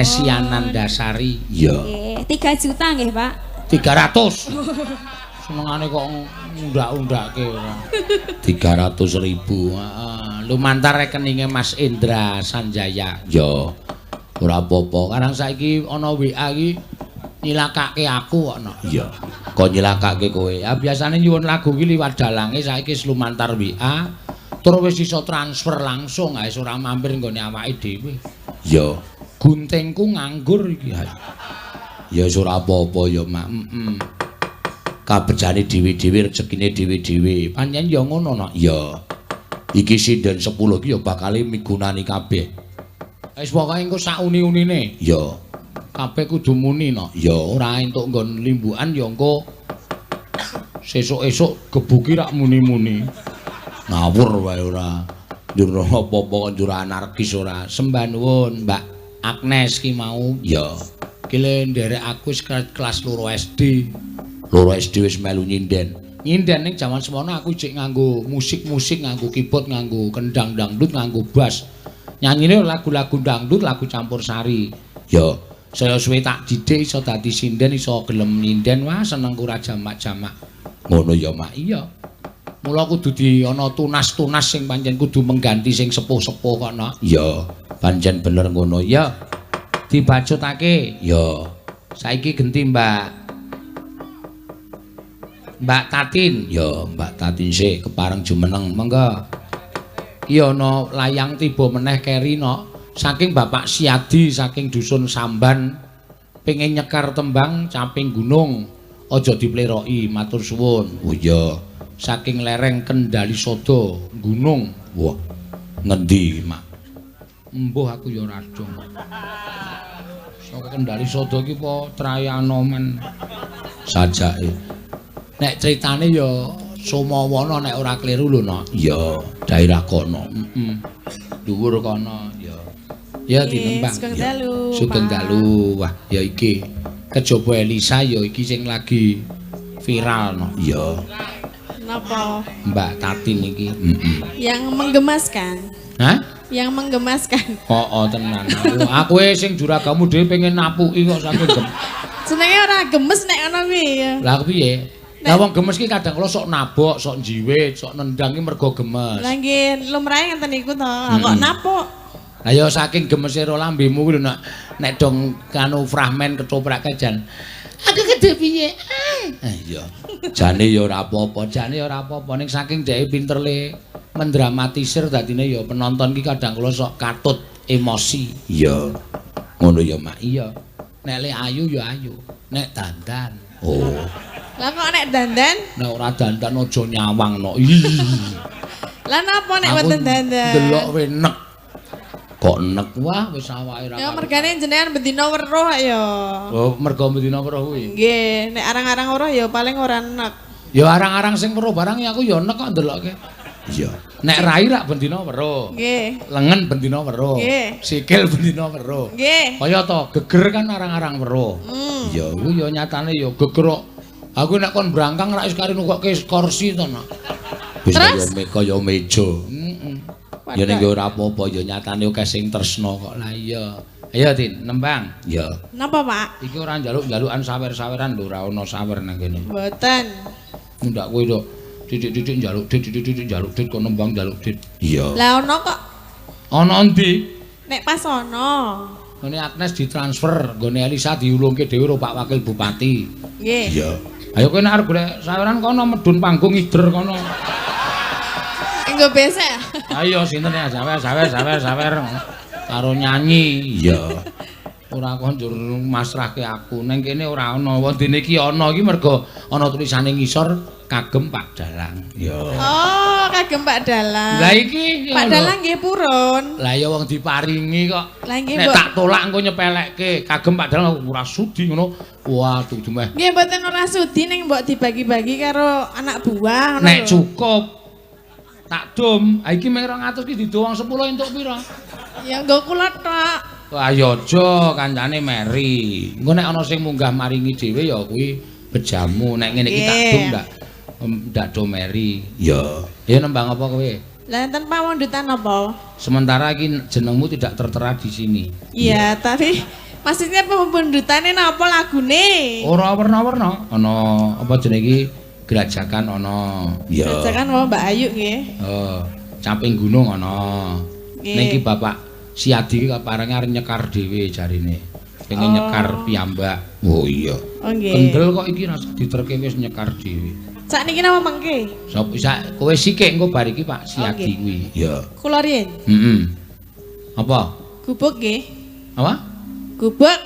Agnesia Nandasari. Iya. Nggih, 3 juta nggih, Pak. 300. Senengane kok ngundak-undake ora. 300.000. Heeh. Lumantar rekeninge Mas Indra Sanjaya. Ya. Ora apa-apa. Karang saiki ana WA iki nyilakake aku kok no. Iya. Kok nyilakake kowe? Ya biasane nyuwun lagu iki liwat dalange saiki wis lumantar WA. Tur wis iso transfer langsung, wis ora mampir nggone awake dhewe. Ya. Guntingku nganggur iki. Ya wis ora apa-apa ya, Mak. Heeh. Kabejane dhewe-dhewe, rezekine dhewe-dhewe. Pancen ya ngono no. Ya. Iki sinden 10 iki ya bakale migunani kabeh. Wis pokoke engko sak uni-unine. Ya. Kabeh kudu muni no. Ya ora entuk nggon limbukan ya engko sesuk-esuk gebuki rak muni-muni. Ngawur wae ora. Njur apa-apa kok njur anarkis ora. Sembah nuwun Mbak Agnes ki mau. Ya. Ki le nderek aku wis kelas 2 SD. 2 SD wis melu nyinden. Nyinden ning jaman semono aku jek nganggo musik-musik, nganggo keyboard, nganggo kendang dangdut, nganggo bass. Nyanyine lagu-lagu dangdut, lagu campur sari. Ya, saya suwe tak didik iso dadi sinden, iso gelem nyinden. Wah, senengku ra jamak-jamak. Ngono ya, Mak. Iya. Mula kudu di ana tunas-tunas sing pancen kudu mengganti sing sepuh-sepuh kok, no. Ya, pancen bener ngono. Ya. Dibacutake. Ya. Saiki genti Mbak Mbak Tatin. Ya, Mbak Tatin sik kepareng jumeneng. Monggo. Iki ana layang tiba meneh keri no. Saking Bapak Siadi saking dusun Samban pengen nyekar tembang Caping Gunung aja dipleroki matur suwun. Oh iya, saking lereng Kendali Sodo Gunung. Wah, ngendi Mak? Embuh aku ya ora dong. Saka Kendali Sodo iki apa Trayanoman sajake. Nek critane ya Sumawana nek ora kliru lho, Nok. Iya, daerah kono. Heeh. Dhuwur kono ya. Ya dinembang. Sugeng dalu. Sugeng dalu. Wah, ya iki. Kejaba Elisa ya iki sing lagi viral no. Iya. Napa? Mbak Tatin iki. Heeh. Yang menggemaskan. Hah? Yang menggemaskan. Oh, tenan. Aku sing juragamu dhewe pengen napuki kok saking gem. Jenenge ora gemes nek ngono kuwi ya. Lah piye? Lah wong gemes ki kadang kala sok nabok, sok njiwit, sok nendang ki mergo gemes. Lah nggih, lumrahe ngenten niku to. Kok napuk. Lah ya saking gemese ro lambemu kuwi lho nek nek dong kanu fragmen ketoprak jan. Aku gede piye? Ah iya. Jane ya ora apa-apa, jane ya ora apa-apa ning saking dheke pinter le mendramatisir dadine ya penonton ki kadang kala sok katut emosi. Iya. Ngono ya, Mak. Iya. Nek le ayu ya ayu, nek dandan. Oh. Lah kok nek dandan? Nek ora dandan aja nyawang no. Lah napa nek mboten dandan? Delok we nek. Kok nek wah wis awake ra. Ya mergane jenengan bendina weruh ya. Oh, mergo bendina weruh kuwi. Nggih, nek arang-arang weruh ya paling ora nek. Ya arang-arang sing weruh barang ya aku ya nek kok ndelokke. Iya. Nek rai rak bendina weruh. Nggih. Lengen bendina weruh. Nggih. Sikil bendina weruh. Nggih. Kaya to geger kan arang-arang weruh. Ya kuwi ya nyatane ya geger kok. Aku nek kon brangkang rak wis kari nukokke kursi to, Nak. Wis kaya meja. Heeh. Ya ning ora apa-apa ya nyatane akeh sing tresna kok. Lah iya. Ayo Tin, nembang. Ya. Napa, Pak? Iki ora njaluk-njalukan sawer-saweran lho, ora ana sawer nang kene. Mboten. Ndak kowe to titik-titik njaluk dit, titik-titik njaluk dit kok nembang njaluk dit. Iya. Lah ana kok. Ana endi? Nek pas ana. Nggone Agnes ditransfer, nggone Elisa diulungke dhewe karo Pak Wakil Bupati. Nggih. Iya. Ayo kowe nek arep golek saweran kono medun panggung ider kono. Engko besek. Ayo sinten ya sawer sawer sawer sawer karo nyanyi. Iya. Ora kok njur masrahke aku. Neng kene ora ana. Wondene iki ana iki mergo ana tulisane ngisor kagem Pak Dalang. Iya. Oh, kagem Pak Dalang. Lah iki Pak Dalang nggih purun. Lah ya wong diparingi kok. Lah nggih nek tak tolak engko nyepelekke kagem Pak Dalang ora sudi ngono. Waduh dumeh. Nggih mboten ora sudi ning mbok dibagi-bagi karo anak buah ngono. Nek cukup tak dum. Ha iki mung 200 ki dido wong 10 entuk pira? Ya nggo kula tok. Wah ya aja kancane meri. Engko nek ana sing munggah maringi dhewe ya kuwi bejamu. Nek ngene iki tak dum ndak do meri. Ya. Ya nembang apa kowe? Lah enten pawondutan apa? Sementara iki jenengmu tidak tertera di sini. Iya, tapi Maksudnya pemundhutane napa lagune? Ora werna-werna, ana apa jenenge iki Grajagan ana. Iya. Grajagan wae Mbak Ayu nggih. Heeh. Caping Gunung ana. Nggih. Ning iki Bapak Siadi iki kaparange arep nyekar dhewe jarine. Pengen nyekar piyambak. Oh iya. Oh nggih. Kendel kok iki rasa diterke wis nyekar dhewe. Sakniki napa mengke? Sop sak kowe sikik engko bar iki Pak Siadi nggih. kuwi. Iya. Kula riyen. Heeh. Apa? Gubuk nggih. Apa? Gubuk.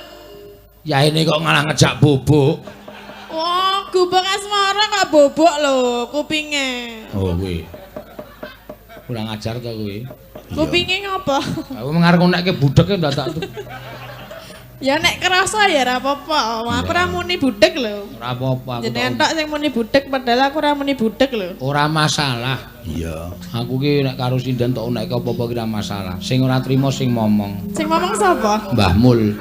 Yaene kok ngalah ngejak bubuk. Wah, gubuk asmara kok bobok lho kupinge. Oh kuwi. Kurang ajar to kuwi. Kupinge ngopo? Aku mengarep ngonekke budheke ndadak tuh. Ya nek kerasa ya ora apa-apa. Wong aku ora muni budhek lho. Ora apa-apa aku. Jenengan tok sing muni budhek padahal aku ora muni budhek lho. Ora masalah. Iya. Aku ki nek karo sinden tok unekke apa-apa ki ora masalah. Sing ora trimo sing momong. Sing ngomong sapa? Mbah Mul.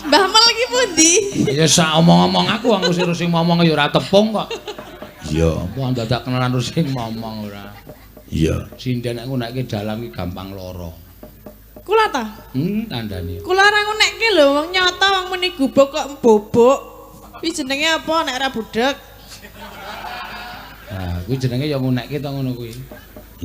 Mbah Mul ki pundi? Ya sak omong-omong aku aku sing momong ya ora tepung kok. Iya. Apa ndadak kenalan terus sing momong ora. Iya. Sinden nek ngunekke dalang ki gampang lara. Kula ta? Kandhane. Kula ora ngunekke lho wong nyata wong muni gubuk kok bobok. Kuwi jenenge apa nek ora budhek? Nah, kuwi jenenge ya ngunekke to ngono kuwi.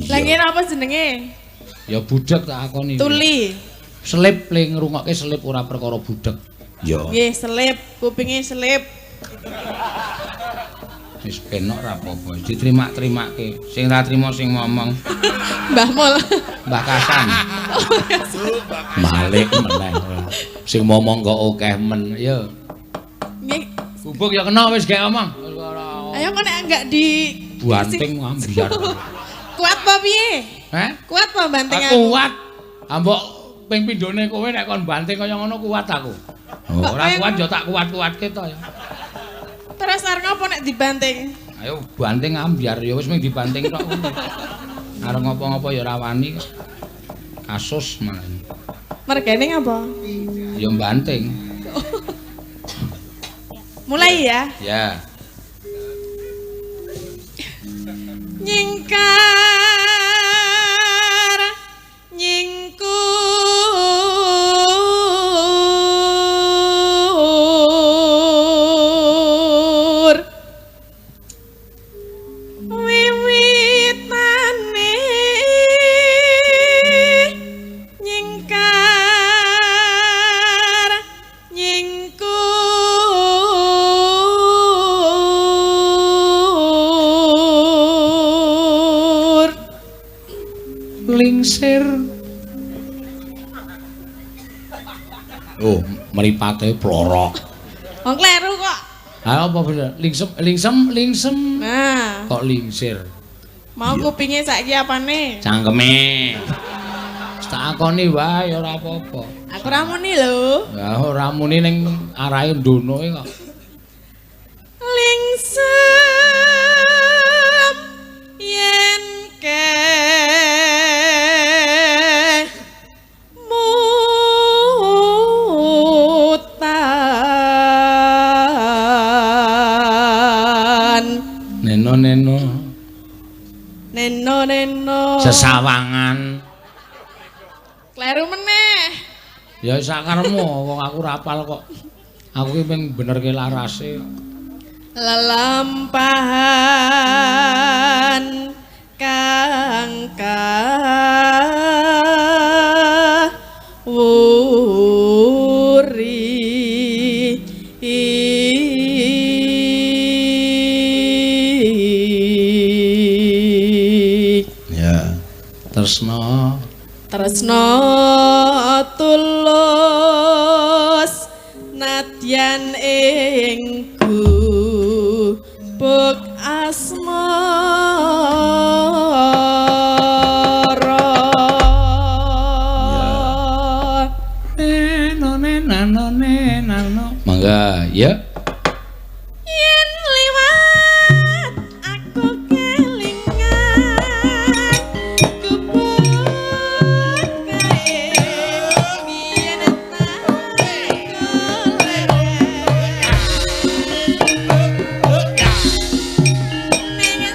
Lah ngene apa jenenge? Ya budhek tak akoni. Tuli. Selip le ngrungokke selip ora perkara budhek. Iya. Nggih, selip, kupinge selip. Wis penok ora apa-apa, diterima-terimake. Sing ora trimo sing ngomong. Mbah Mul. Mbah Kasan. Malik meneh ora. Sing ngomong kok akeh men. Ya. Nggih. Gubuk ya kena wis gek omong. Wis ora. Ayo kok nek enggak di banting ambyar. Kuat apa piye? Heh? Kuat apa banting aku? Kuat. Ambok ping pindhone kowe nek kon banting kaya ngono kuat aku. Ora kuat ya tak kuat-kuatke to ya. Terus arep ngopo nek dibanting? Ayo banting ambyar ya wis mung dibanting tok. Arep ngopo-ngopo ya ora wani kok. Kasus malah. Mergane ngapa? Ya banting. Mulai ya. Ya. Nyingkar nyingkur wiwitane nyingkar nyingkur Lingsir. Oh, mripate plorok. Wong kleru kok. Ha apa bener? Lingsem, lingsem, lingsem. Nah, Kok lingsir? mau kupinge saiki apane? Cangkeme. Tak akoni wae ora apa-apa. Aku ra muni lho. Ya ora muni ning arahe ndonoe kok. Lingsem yen ke mutan Neno neno neno neno sesawangan. Kleru meneh. Ya sakaremu wong aku ora apal kok. Aku ki ping benerke larase. Lelampahan kang kawuri. Ya. Tresna Tresna tulus nadyan ing gubuk asmara. Neno neno neno. Mangga, ya. Yen liwat aku kelingan gubuk kae biyen tak golek ning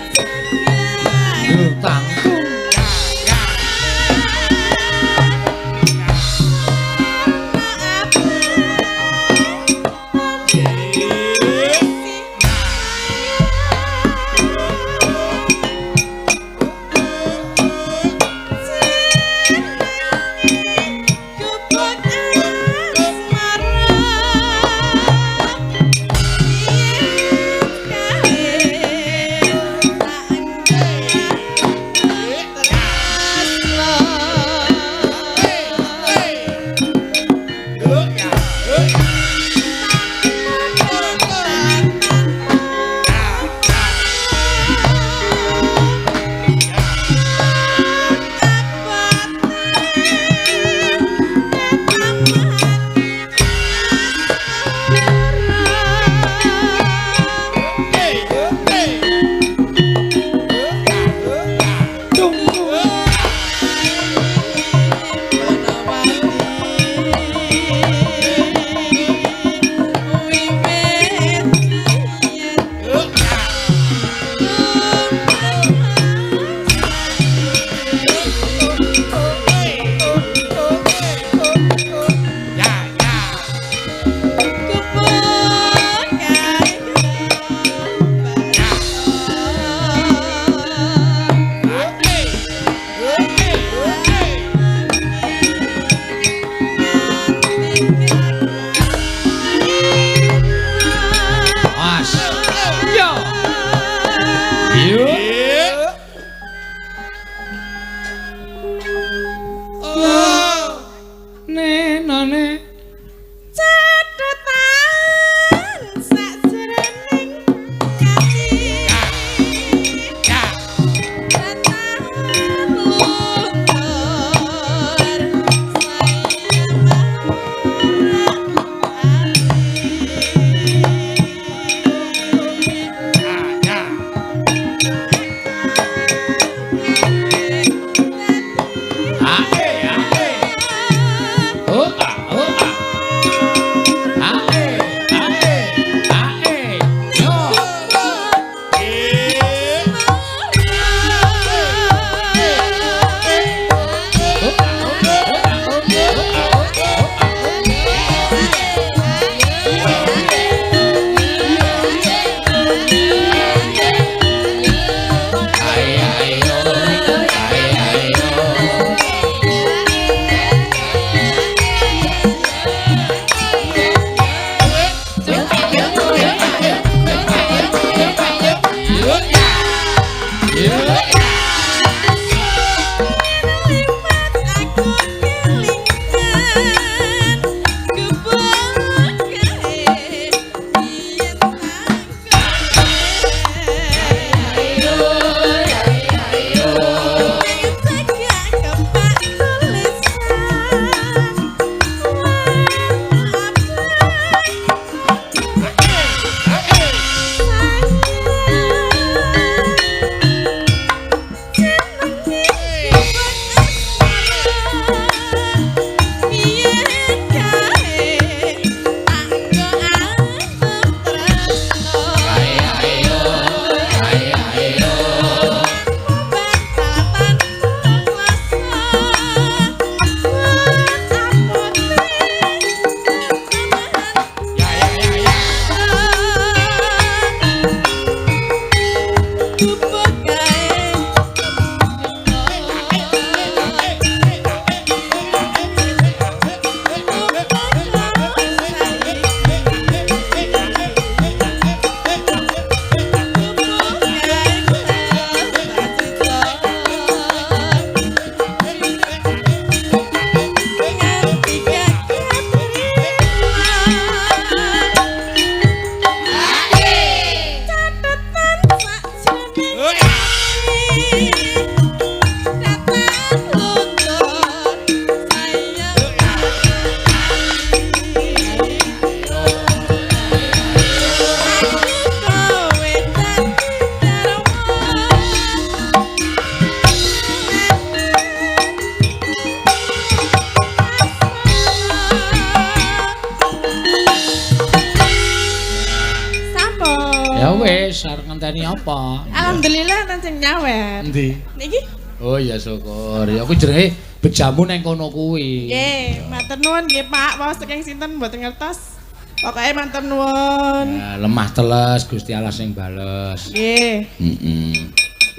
Ya wis, arep ngenteni apa? Alhamdulillah nang sing nyawer. Endi? Niki? Oh ya syukur. Ya kuwi jenenge bejamu nang kono kuwi. Nggih, matur nuwun nggih Pak, waos saking sinten mboten ngertos. Pokoke matur nuwun. Ya, lemah teles Gusti Allah sing bales. Nggih. Heeh.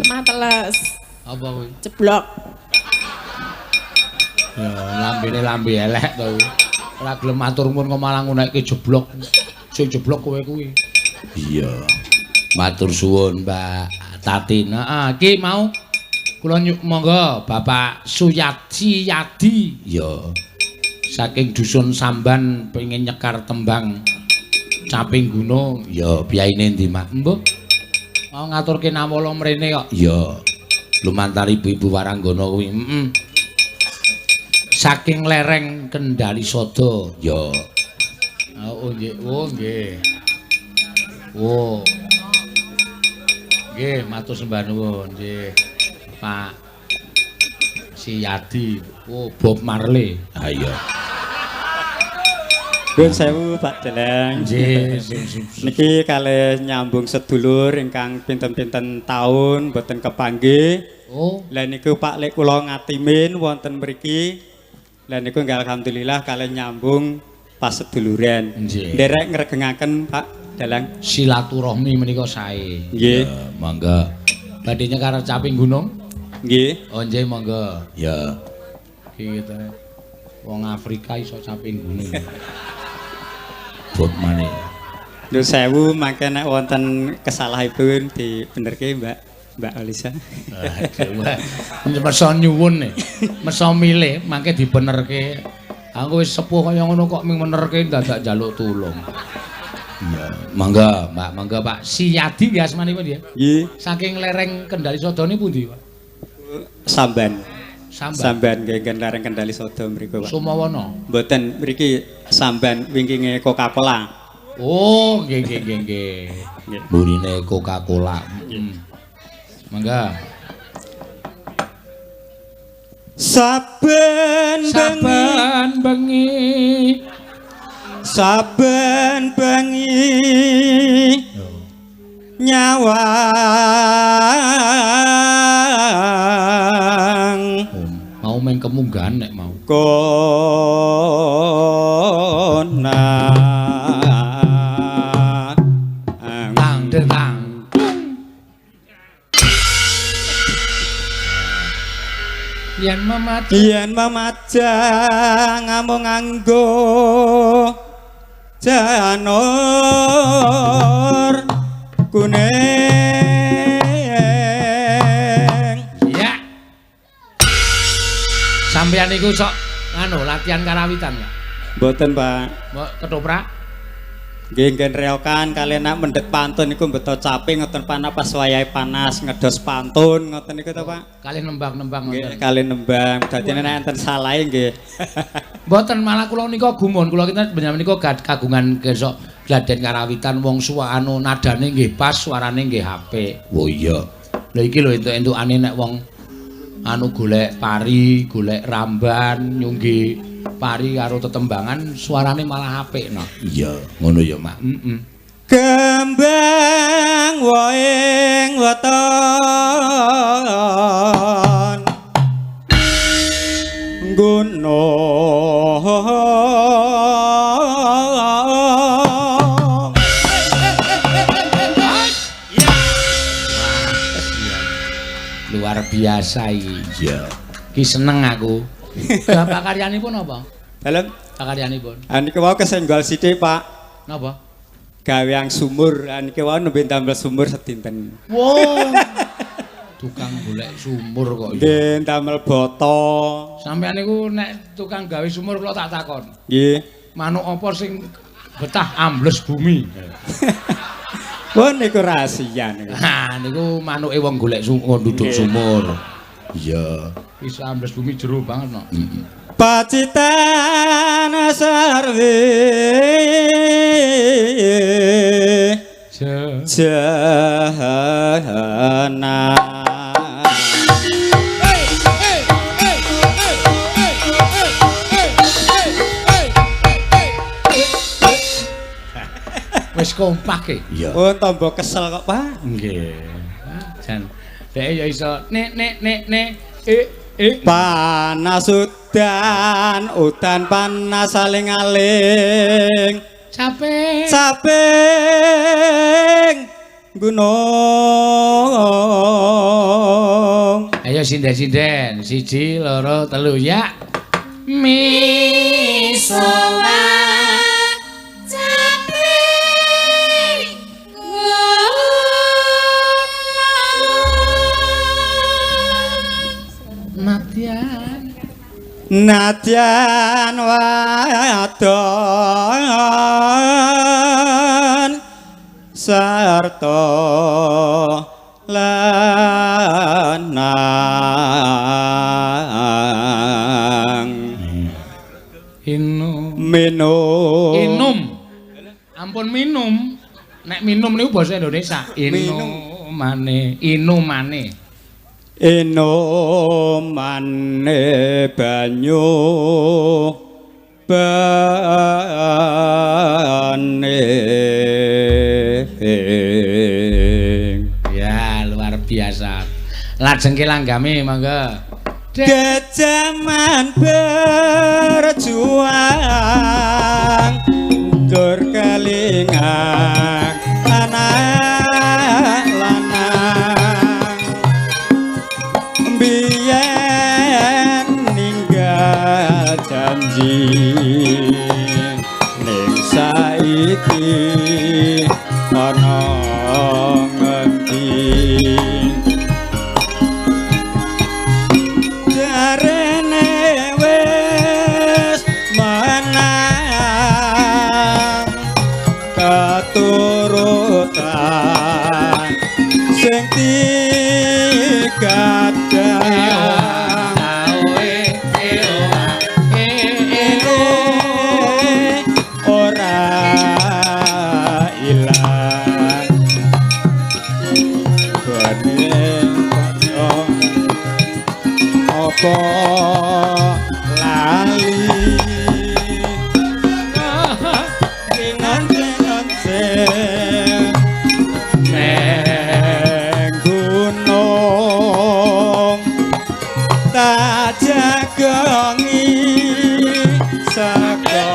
Lemah teles. Apa kuwi? Jeblok. Ya lambene lambe elek to kuwi. Ora gelem matur nuwun kok malah ngunekke jeblok. Sing jeblok kowe kuwi. Iya. Matur suwun Mbak Tatin. Heeh, iki mau kula monggo Bapak Suyadi Yadi. Iya. Saking dusun Samban pengen nyekar tembang Caping Gunung. Ya, biyaine endi, Mak? Mbah. Mau ngaturke nawala mrene kok. Iya. Lumantar ibu-ibu waranggana kuwi. Heeh. Saking lereng Kendali Sada. Ya. Oh nggih, oh nggih. Oh. Nggih, matur sembah nuwun nggih. Pak Siyadi, oh Bob Marley. Ha iya. Nuwun sewu Pak Deleng. Nggih. Niki kalih nyambung sedulur ingkang pinten-pinten taun mboten kepanggih. Oh. Lah niku Pak lek kula ngatimin wonten mriki. Lah niku nggih alhamdulillah kalih nyambung pas seduluran. Nderek ngregengaken Pak Dalang. Silaturahmi menika sae. Nggih. Monggo. Badhe nyekar Caping Gunung? Nggih. Oh nggih monggo. Ya. Iki ta. Wong Afrika iso Caping Gunung. Bot maneh. Nuwun sewu mangke nek wonten kesalahipun dibenerke Mbak Mbak Alisa. Aduh. Meso nyuwun e. Meso milih mangke dibenerke. Aku wis sepuh kaya ngono kok ming menerke dadak njaluk tulung. Iya, monggo Mbak, monggo Pak. Siyadi nggih asmanipun nggih. Nggih. Saking lereng Kendali Sada niku pundi, Pak? Samban. Samban. Samban nggih lereng Kendali Sada mriku, Pak. Sumawana. Mboten, mriki Samban wingkinge Coca-Cola. Oh, nggih nggih nggih nggih. Burine Coca-Cola. Heeh. Monggo. Saben saben bengi saben bengi nyawang. Mau main kemunggahan nek mau. Kona tang tang. Yen memajang, yen memajang ngamung nganggo janur kuning. Sampeyan niku sok anu latihan karawitan, Pak? Mboten, Pak. Mbok ketoprak? Nggih, ngen reokan kaliyan nak mendhet pantun niku mbeto caping ngoten Pak, pas wayahe panas ngedos pantun ngoten niku to, Pak. Kaliyan nembang-nembang ngoten. Nggih, kaliyan nembang. Dadine nek enten salahe nggih. Mboten, malah kula nika gumun, kula kita panjenengan nika kagungan gesok gladen karawitan wong suwa anu nadane nggih pas, suarane nggih apik. Oh iya. Lha iki lho entuk-entukane nek wong anu golek pari, golek ramban, nyunggi pari karo tetembangan suarane malah apik no. Iya, ngono ya, Mak. Heeh. Kembang woing weton gunung. Luar biasa iki. Iya. Ki seneng aku. Bapak karyanipun apa? Dalem pakaryanipun. Ha niki wau kesenggol sithik, Pak. Napa? Gaweang sumur. Ha niki wau nembe ndamel sumur sedinten. Wow. Tukang golek sumur kok. Nggih, ndamel boto. Sampeyan niku nek tukang gawe sumur kula tak takon. Nggih. Manuk apa sing betah ambles bumi? Wah niku rahasia niku. Ha niku manuke wong golek sumur, duduk sumur. Iya. Bisa ambles bumi jero banget no. Pacitan sarwe jahana. Wis kompak e. Iya. Oh, tombo kesel kok, Pak. Nggih. Jan. Dhek ya iso nek nek nek nek e e panas udan, udan panas saling-aling. Capek. Capek gunung. Ayo sinden-sinden, 1 2 3 ya. Mi sola Nadyan wadon sarta lanang. Inum. Minum. Inum. Ampun minum. Nek minum niku basa Indonesia. Inumane, inumane. Inumane banyu bane. Ya, luar biasa. Lajeng ke langgame monggo. Dejaman berjuang dur kelingan anak lanang biyen ninggal janji ning saiki ana ngendi jarene wis menang keturutan sing tigadang ora ilang gone padha apa lali nang gunung tak jagongi saka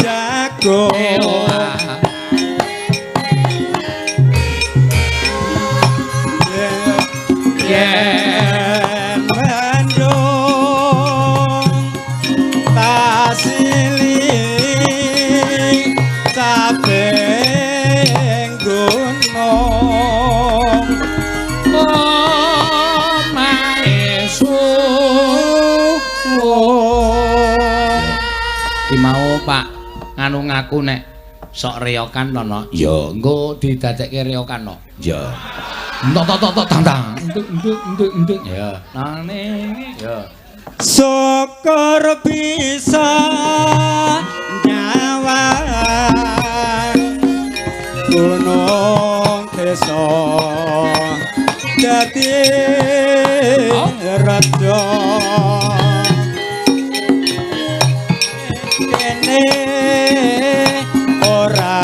jago yen mendung nganu ngaku nek sok reokan to no. Ya, engko didadekke reokan no. Ya. Entok tok tok tang tang. Entuk entuk entuk entuk. Ya. Nane ya. Syukur bisa nyawang gunung desa dadi raja kene ora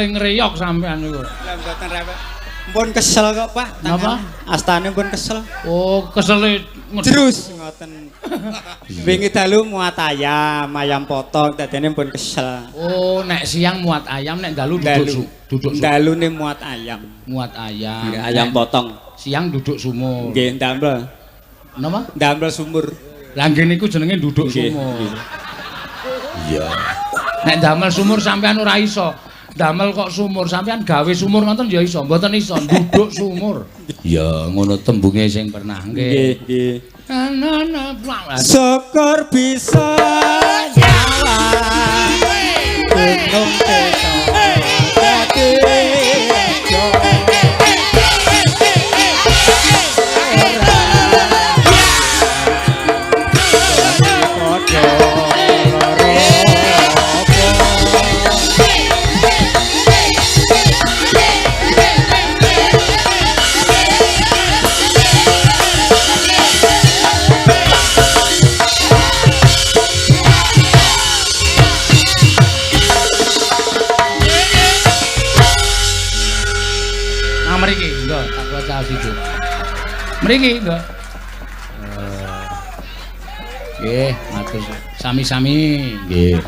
Ngreyok sampean niku. Lah mboten repot. Mpun kesel kok, Pak. Napa? Astane pun kesel. Oh, kesele jrus ngoten. Wingi dalu muat ayam, ayam potong dadene pun kesel. Oh, nek siang muat ayam, nek dalu duduk duduk. Dalune muat ayam. Muat ayam. Nggih, ayam potong. Siang duduk sumur. Nggih, ndamel. Napa? Ndamel sumur. Lah nggih niku jenenge duduk sumur. Iya. Nek ndamel sumur sampean ora iso. Damel kok sumur, sampean gawe sumur ngoten ya iso, mboten iso nduduk sumur. Ya ngono tembunge sing pernah nggih. Nggih, nggih. Syukur bisa nyawang gunung desa dadi raja. Mriki nggih. Nggih, matur sami-sami nggih.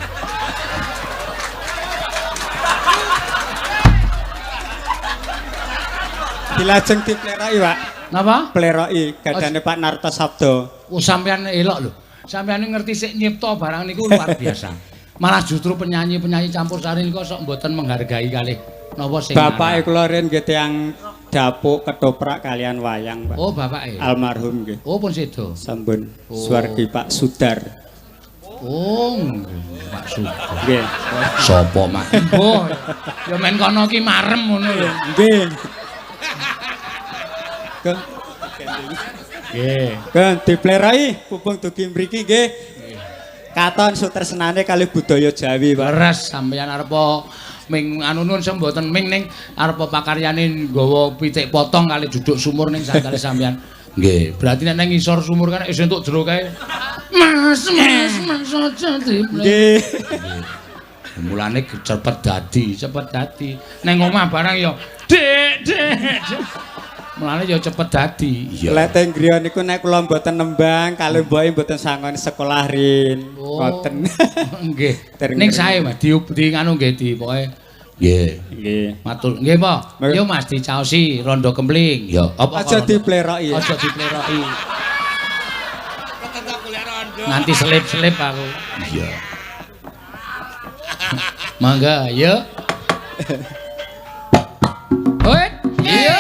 Dilajeng dipleroki, Pak. Napa? Pleroki gadane Pak Narto Sabdo. Oh, sampean elok lho. Sampean ngerti sik nyipta barang niku luar biasa. Malah justru penyanyi-penyanyi campur sari niku sok mboten menghargai kalih napa sing bapake kula riyen nggih tiyang dapuk ketoprak kalian wayang, Pak. Oh, bapake. Almarhum nggih. Oh, pun sedo. Sampun. Oh. Swargi Pak Sudar. Oh, nggih, Pak Sudar. Nggih. Sopo, Mak? Oh, ya men kono ki marem ngono lho. Nggih. Nggih. Kan diplerai pupung dugi mriki nggih. Katon sutresnane kali budaya Jawi, Pak. Leres sampeyan arepa ming anu nun mboten ming ning arep pakaryane nggawa pitik potong kali duduk sumur ning sandale sampeyan. Nggih. Berarti nek nang ngisor sumur kan isih entuk jero kae. Mas, mas, mas aja diplek. Nggih. Mulane cepet dadi, cepet dadi. Neng omah barang ya, Dik, Dik. Mulane ya cepet dadi. Iya. Lek teng griya niku nek kula mboten nembang, kalih mboke mboten sangoni sekolah rin. Ngoten. Nggih. Ning sae Mas, di nganu nggih di pokoke Nggih. Nggih. Matur nggih, Pak. Yo Mas dicaosi rondo kempling. Ya, apa aja dipleroki. Aja dipleroki. Nanti selip-selip aku. Iya. Mangga, yo. Hoi. Iya.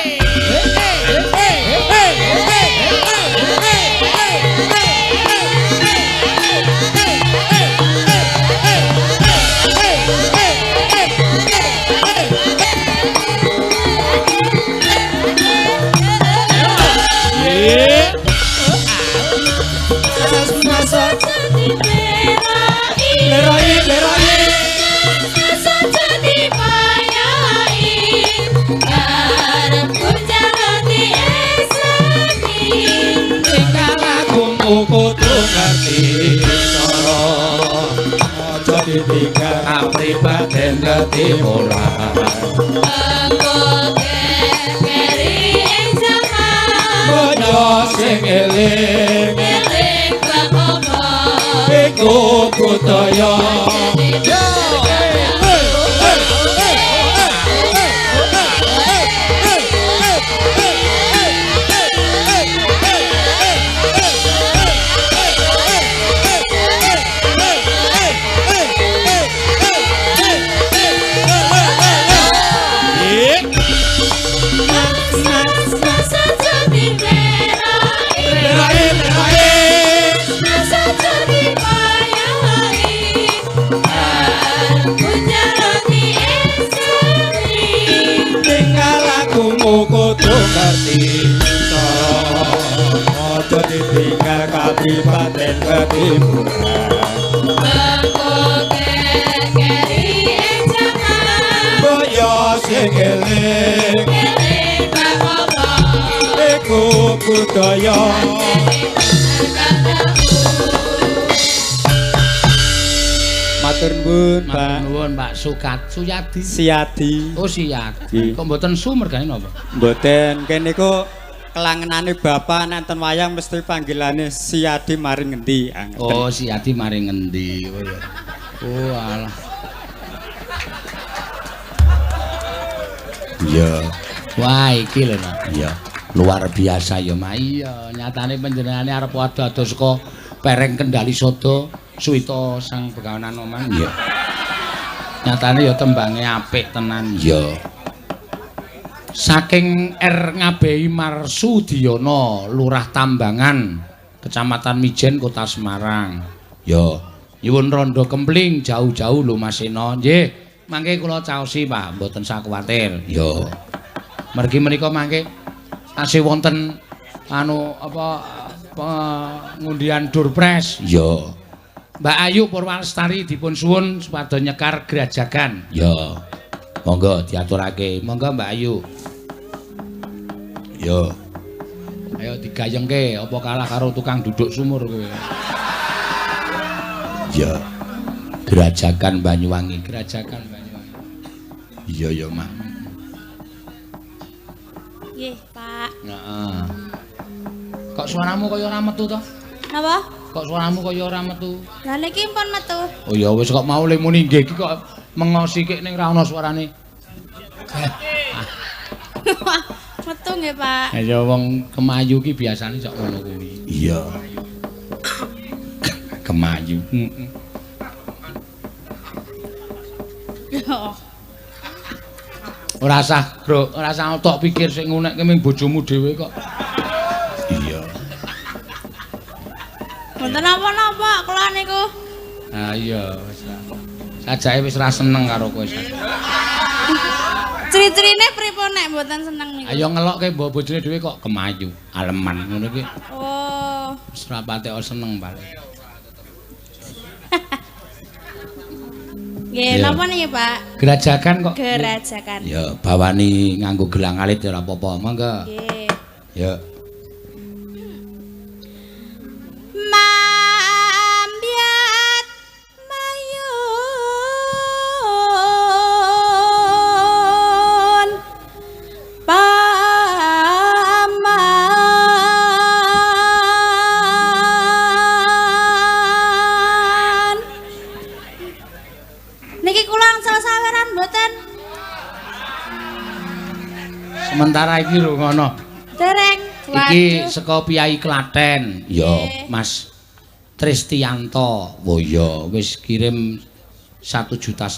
Kudu ngerti cara aja ditinggal kapribaden ketimuran engko keri ing zaman kaya sing eling eling bab apa iku budaya. Kudu ngerti cara aja ditinggal kapribaden ketimuran engko keri ing jaman kaya sing eling eling bab apa iku budaya. Matur nuwun, Pak. Matur nuwun, Pak Sukat. Suyadi. Siyadi. Oh, Siyadi. Kok mboten su mergane napa? Mboten. Kene niku kelangenane bapak nek enten wayang mesti panggilane Siyadi maring ngendi. Oh, Siyadi maring ngendi. Oh ya. Oh, alah. Iya. Wah, iki lho, Nak. Iya. Luar biasa ya, Mak. Iya, nyatane panjenengane arep ado-ado saka pereng Kendali Sada. Suwita Sang Begawan Anoman. Iya. Nyatane ya tembange apik tenan. Iya. Saking R Ngabehi Marsudiono, Lurah Tambangan, Kecamatan Mijen, Kota Semarang. Ya, nyuwun rondo kempling jauh-jauh lho Mas Seno. Nggih, mangke kula caosi, Pak, mboten usah kuwatir. Ya. Mergi menika mangke tasih wonten anu apa ngundian Durpres. Ya. Mbak Ayu Purwalestari dipun suwun supados nyekar Grajagan. Ya. Monggo diaturake. Monggo Mbak Ayu. Ya. Ayo digayengke apa kalah karo tukang duduk sumur kowe. Ya. Grajagan Banyuwangi, Grajagan Banyuwangi. Iya ya, Mak. Nggih, Pak. Heeh. Kok suaramu kaya ora metu to? Napa? Kok suaramu kaya ora metu? Lah niki pun metu. Oh ya wis kok mau le muni nggih iki kok mengosi kik ning ra ono suarane. Metu nggih, Pak. Ya wong kemayu ki biasane sok ngono kuwi. Iya. Kemayu. Heeh. Ora usah, Bro, ora usah tok pikir sing ngunekke ming bojomu dhewe kok. Iya. Mboten napa-napa kula niku. Ha iya wis. Sajake wis ra seneng karo kowe. Ciri-cirine pripun nek mboten seneng niku? Ayo ngelokke mbok bojone dhewe kok kemayu, aleman ngono iki. Oh. Wis ra patek seneng paling. Nggih, napa niki, Pak? Grajagan kok. Grajagan. Ya, bawani nganggo gelang alit ya ora apa-apa. Monggo. Nggih. Ya. Mambiat mayun paman. Niki kula angsal saweran mboten? Sementara iki lho ngono. Dereng. Iki saka Piyai Klaten. Ya, Mas Tristianto. Oh iya, wis kirim 1,5 juta.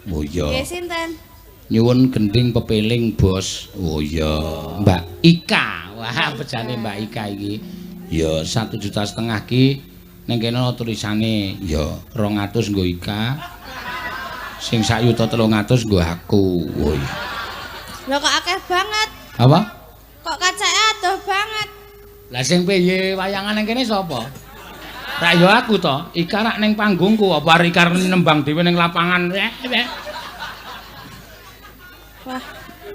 Oh iya. Nggih sinten? Nyuwun gending pepeling, Bos. Oh iya, Mbak Ika. Wah, bejane Mbak Ika iki. Ya 1,5 juta ki ning kene ana tulisane ya 200 nggo Ika. Sing 1.300.000 nggo aku. Oh iya. Lho kok akeh banget. Apa? Kok kacake adoh banget. Lah sing piye wayangan ning kene sapa? Rak ya aku to. Ika rak ning panggungku apa arep Ika nembang dhewe ning lapangan. Wah,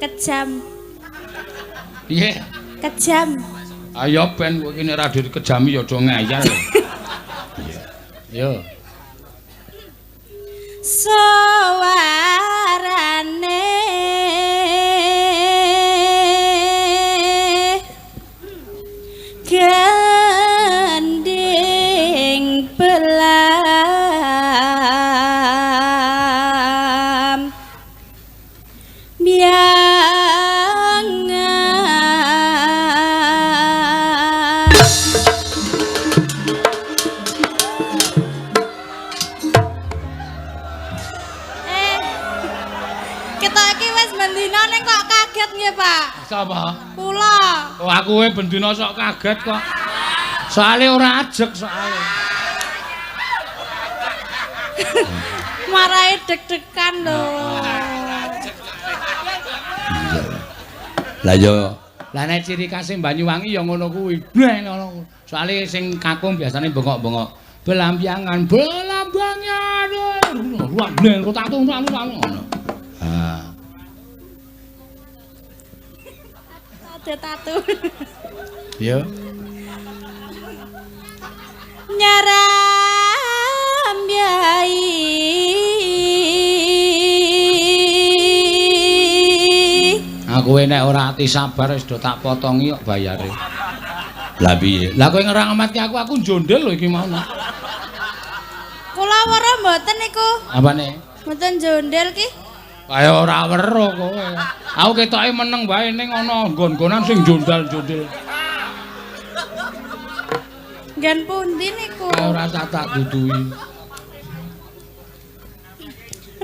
kejam. Piye? Kejam. Ayo ben kowe iki nek ora dikejami ya aja ngeyel. Iya. Yo. Suarane gending belam biangan. Kita iki wis bendina ning kok kaget nggih, Pak. Sapa? Kula. Oh, aku bendina sok kaget kok. Soale ora ajeg soale. Marahi deg-degan lho. Lah ya, lah nek ciri khase Banyuwangi ya ngono kuwi. Bleh ngono. Soale sing kakung biasane bengok-bengok. Belambangan, belambangan. Ruang bleh rotatu ngono. Ah. Ada tatu. Ya. Nyaram yai. Aku nek ora ati sabar wis do tak potongi kok bayare. Lah piye? Lah kowe ngrangmatke aku njondel lho iki mau. Kula weruh mboten niku. Apane? Mboten njondel ki. Kaya ora weruh kowe. Aku ketoke meneng wae ning ana nggon-nggonan sing jondal-jondel. Nggen pundi niku? Ora tak duduhi.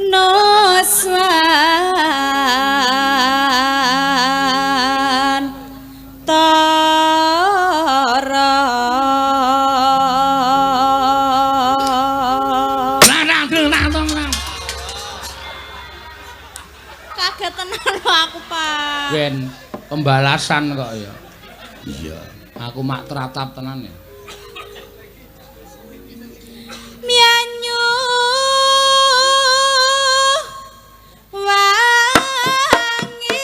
Noswan tara. Kaget tenan aku, Pak. Ben pembalasan kok ya. Iya, aku mak teratap tenan ya. Mianyu wangi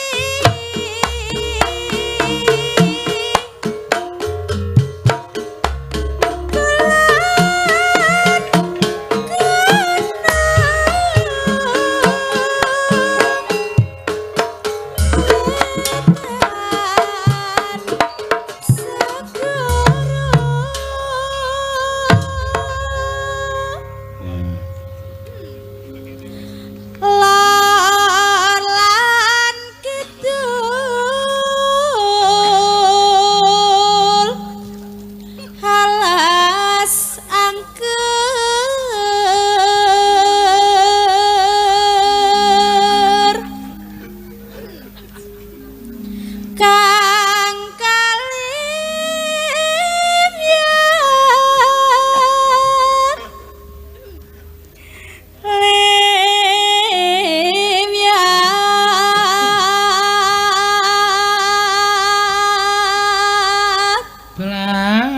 bulan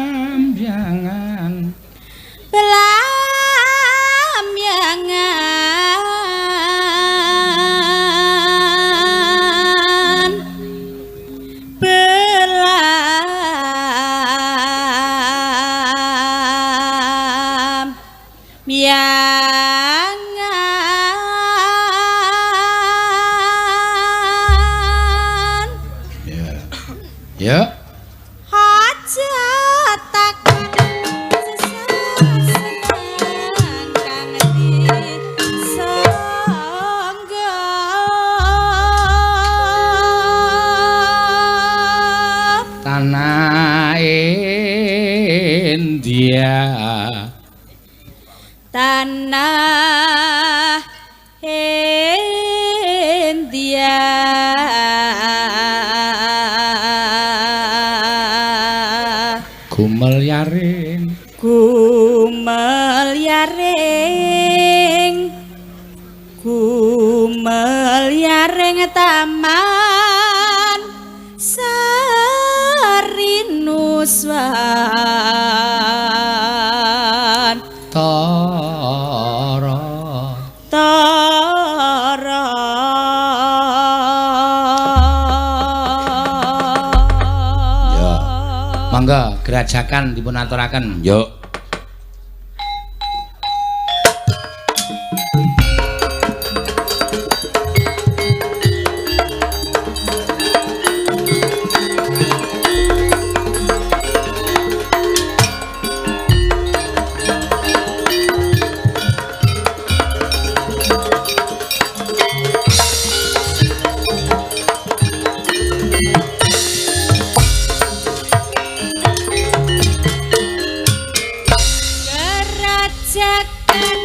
Miangan. Ya. Ya. Tanah India. Gumel yaring, gumel yaring, gumel yaring taman Sarinuswan. Tara Tara. Ya. Mangga gerajakan dipun aturaken. Yo. Gerajakan.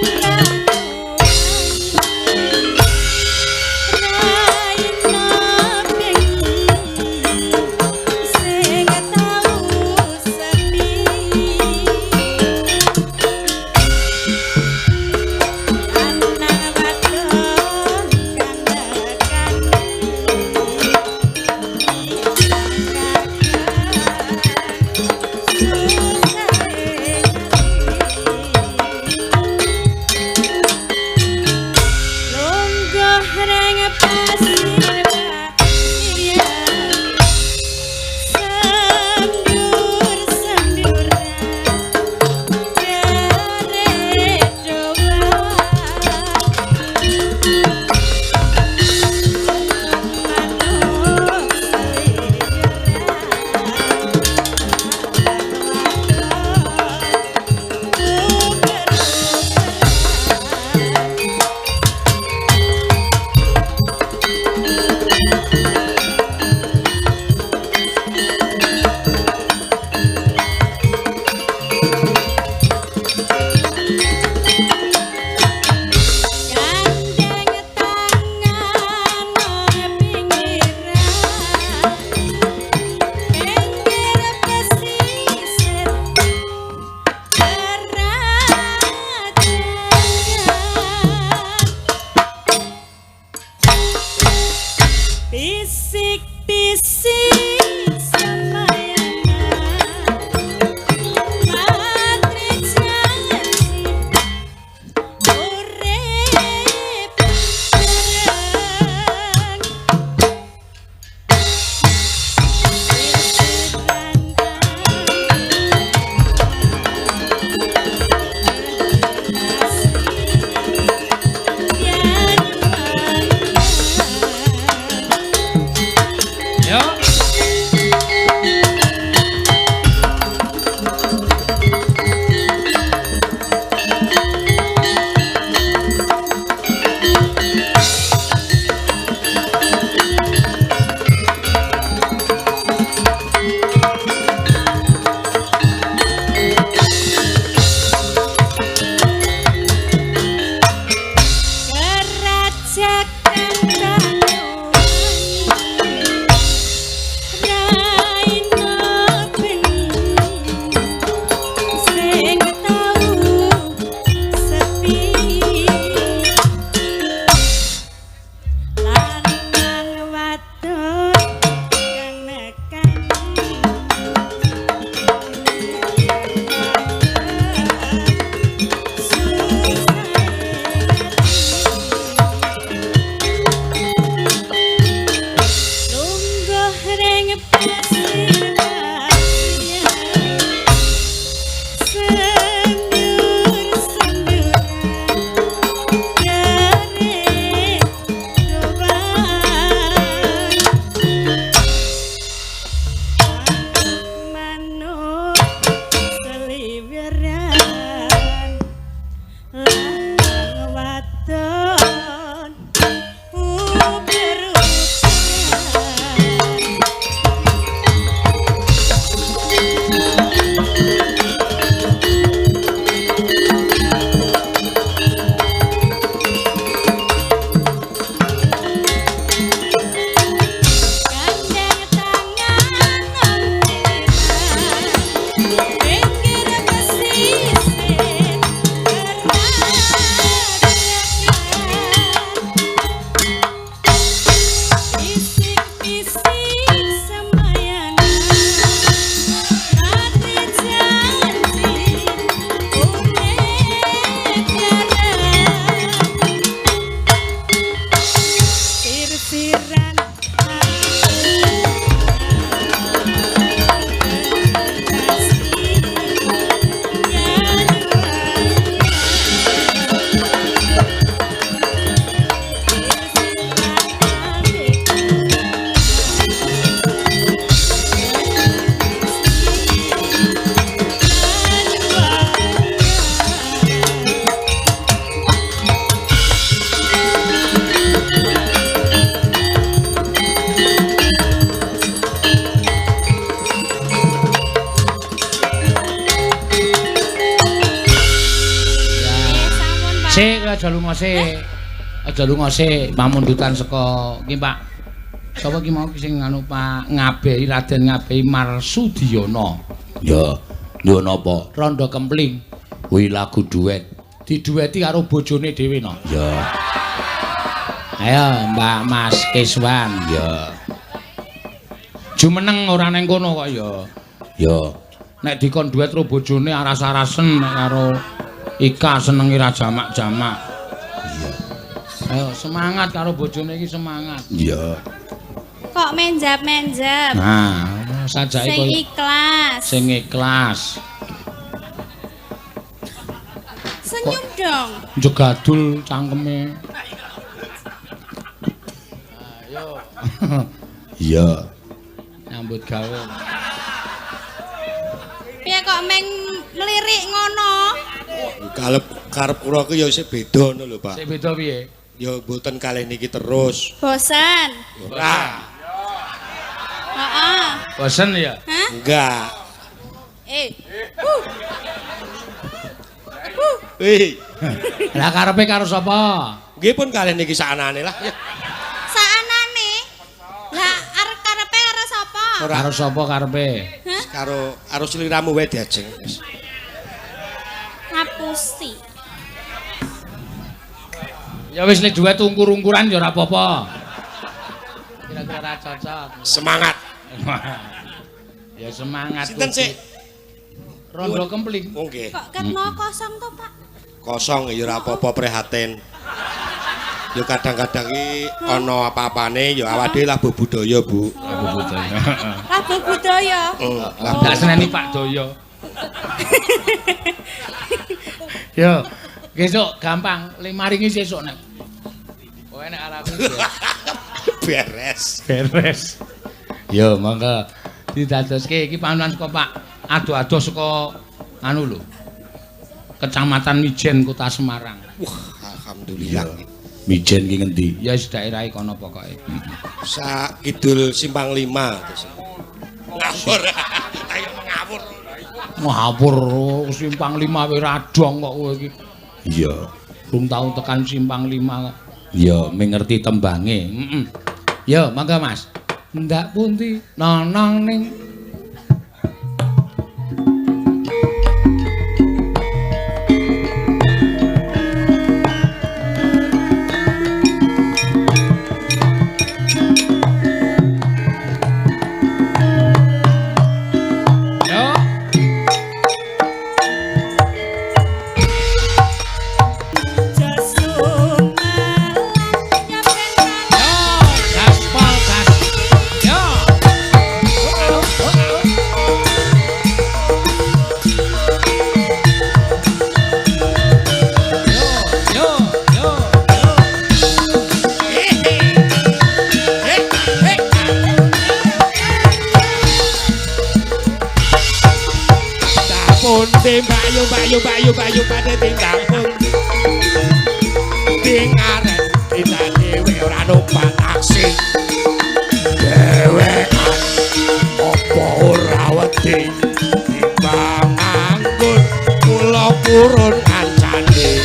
Sik aja lunga sik. Aja lunga sik, pamundutan saka iki Pak. Sapa ki mau sing anu Pak Ngabehi Raden Ngabehi Marsudiono. Ya, nyuwun napa? Rondo Kempling. Kuwi lagu duet. Didueti karo bojone dhewe no. Ya. Ayo Mbak Mas Kiswan. Ya. Jumeneng ora neng kono kok ya. Ya. Nek dikon duet karo bojone aras-arasen nek karo Ika senengi ra jamak-jamak. Iya. Ayo semangat karo bojone iki semangat. Iya. Kok menjap-menjap. Nah, sajake sing ikhlas. Sing ikhlas. Senyum kok dong. Jegadul cangkeme. Ayo. Iya. Nyambut gawe. Piye kok meng melirik ngono? Kalep karep kula ku ya isih beda ngono lho, Pak. Sik beda piye? Ya mboten kalih niki terus. Bosen. Ora. Heeh. Bosen ya? Hah? Enggak. Wih. Lah karepe karo sapa? Nggih pun kalih niki sakanane lah. Sakanane? Lah arep karepe karo sapa? Karo sapa karepe? Karo karo sliramu wae diajeng. Ngapusi. Ya wis nek duet ungkur-ungkuran ya ora apa-apa. Kira-kira ora cocok. Semangat. Ya semangat. Sinten sik? Rondo Kempling. Oh nggih. Kok ket mau kosong to, Pak? Kosong ya ora apa-apa prihatin. Ya kadang-kadang iki ana apa-apane ya awake dhewe labuh budaya, Bu. Labuh budaya. Labuh budaya. Tak seneni Pak Doyo. Yo, besok gampang, maringi sesuk nek. Pokoke nek arep beres. Beres. Yo, monggo didadoske iki panunan saka Pak ado-ado saka anu lho. Kecamatan Mijen, Kota Semarang. Wah, alhamdulillah. Mijen ki ngendi? Ya wis daerahe kono pokoke. Sak kidul Simpang 5 terus. Ngawur. Ayo ngawur. Ngawur Simpang 5 wae radong kok kowe iki. Iya. Rung tau tekan Simpang 5 kok. Iya, mengerti tembange. Heeh. Ya, mangga Mas. Ndak pundi nonong ning Bayu pada tindak pundi dingaren kita dhewe ora numpak taksi dhewean apa ora wedi timbang nganggur kula purun kancane.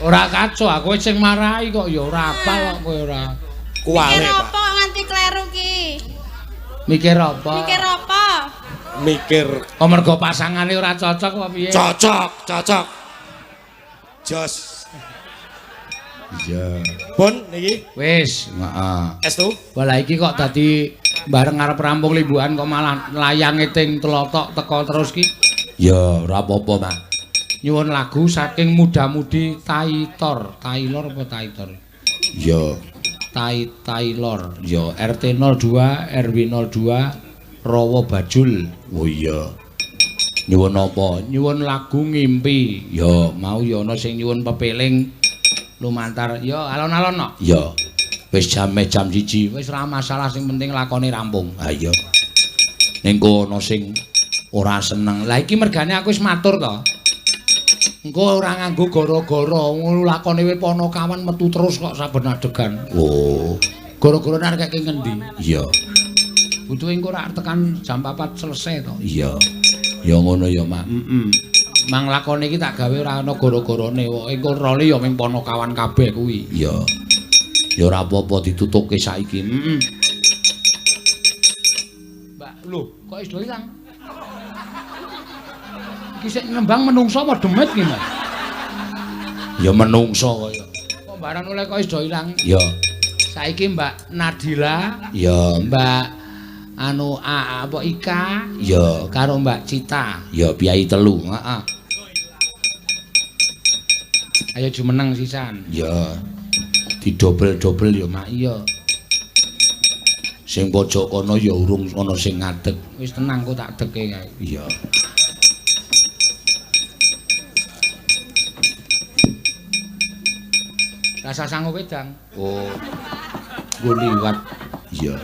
Ora kacau, aku sing marahi kok ya ora apal kok kowe ora. Kuwale, Mikir Pak. apa nganti kleru ki? Mikir apa? Mikir apa? Mikir Oh mergo pasangane ora cocok apa piye? cocok, cocok. Jos. Iya. Pun niki Wis, heeh. estu. Wah lah iki kok dadi bareng arep rampung limbukan kok malah layange ting tlotok teko terus ki. Ya ora apa-apa, Mak. Nyuwun lagu saking muda-mudi Taitor, Taylor apa Taitor? Ya, Taylor. Ya RT 02 RW 02 Rawa Bajul. oh iya. Nyuwun apa? Nyuwun lagu ngimpi. Ya mau ya ana sing nyuwun pepeling lumantar. Ya alon-alon no. Ya. Wis jame jam 1. Wis ora masalah sing penting lakone rampung. Ha iya. Ning kono sing ora seneng. Lah iki mergane aku wis matur to. Engko ora nganggo gara-gara ngono lakone we Ponokawan metu terus kok saben adegan. Oh, Gara-gara arek keke ngendi? iya. Butuhe engko ora tekan jam 4 selesai to. Iya. Ya ngono ya, Mak. Heeh. Mang lakone iki tak gawe ora ana gara-garane. Pokoke engko role ya ming Ponokawan kabeh kuwi. Iya. Ya ora apa-apa ditutuke saiki. Heeh. Mbak, lho, kok wis do ilang? Iki sik nembang menungso apa demit ki, Mas? Ya menungso kaya. Kok barang oleh kok wis do ilang? Ya. Saiki Mbak Nadila, Ya, Mbak anu A, apa Ika, ya, karo Mbak Cita. ya piyai telu. Heeh. Ayo jumeneng sisan. Ya. Didobel-dobel ya, Mak. Iya, Sing pojok kono ya urung ana sing ngadeg. wis tenang kok tak deke kae. Iya. Rasa sangu wedang. Oh, Nggo liwat. iya.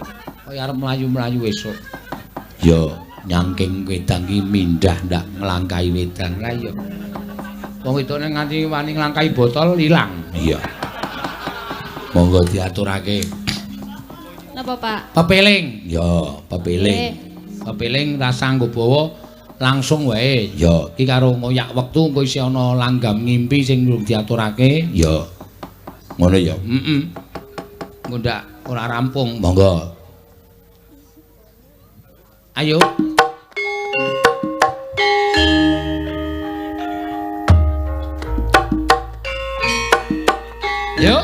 Kaya arep mlayu-mlayu esuk. Ya nyangking wedang ki mindah ndak nglangkahi wedang. Lah iya. Wong wedok nek nganti wani nglangkahi botol ilang. Iya. Monggo diaturake. Napa, Pak? Pepeling. Ya, pepeling. Pepeling rasa nggo bawa langsung wae. Ya, Iki karo ngoyak wektu engko isih ana langgam ngimpi sing durung diaturake. ya. Ngono ya. Heeh. Engko ndak ora rampung. Monggo. Ayo. Yuk.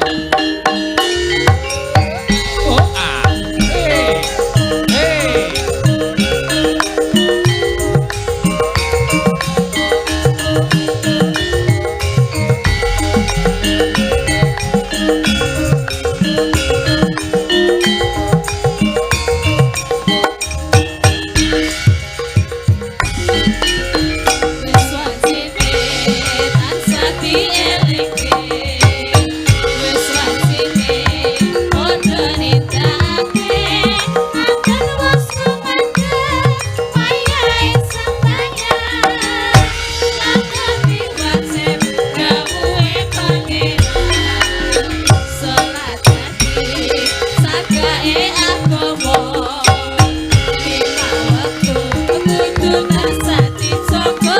Oh, ah. Hey. Hey. Wis wajibe tansah dielingi. Wis wajibe padha nindakake. Akan wis kumandhang wayahe sembahyang. Lakoni wajib dawuhe Pangeran. Salat dadi sagae agama. Lima wektu kudu tansah dijaga.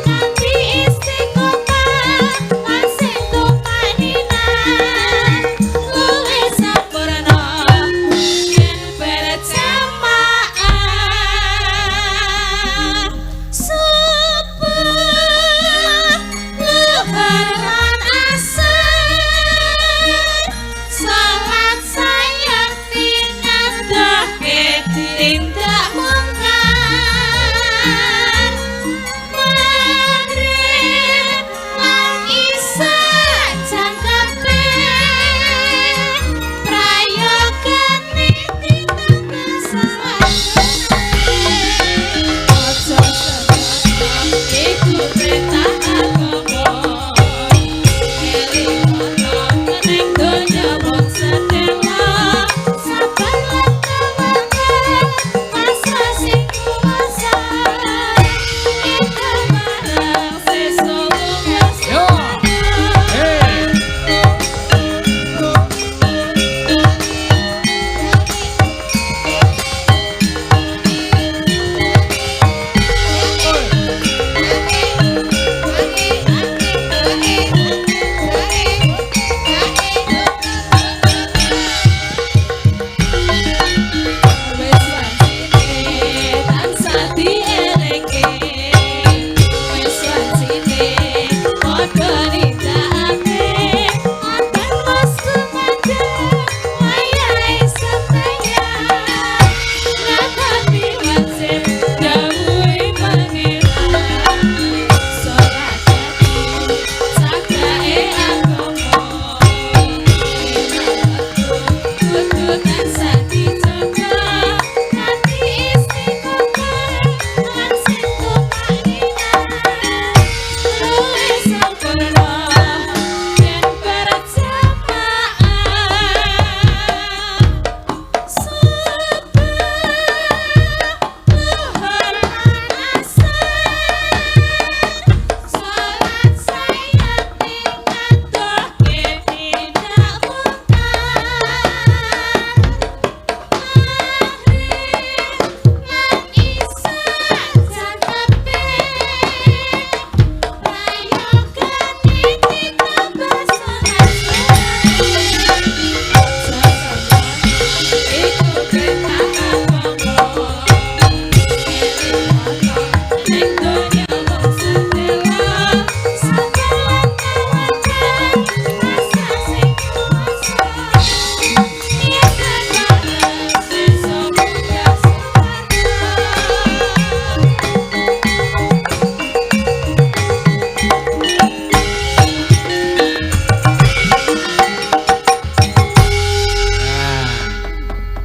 Kanthi istiqomah lan sing tumaninan. Luwih sampurna yen berjamaah. Subuh luhur lan asar. Salat sayakti ngadep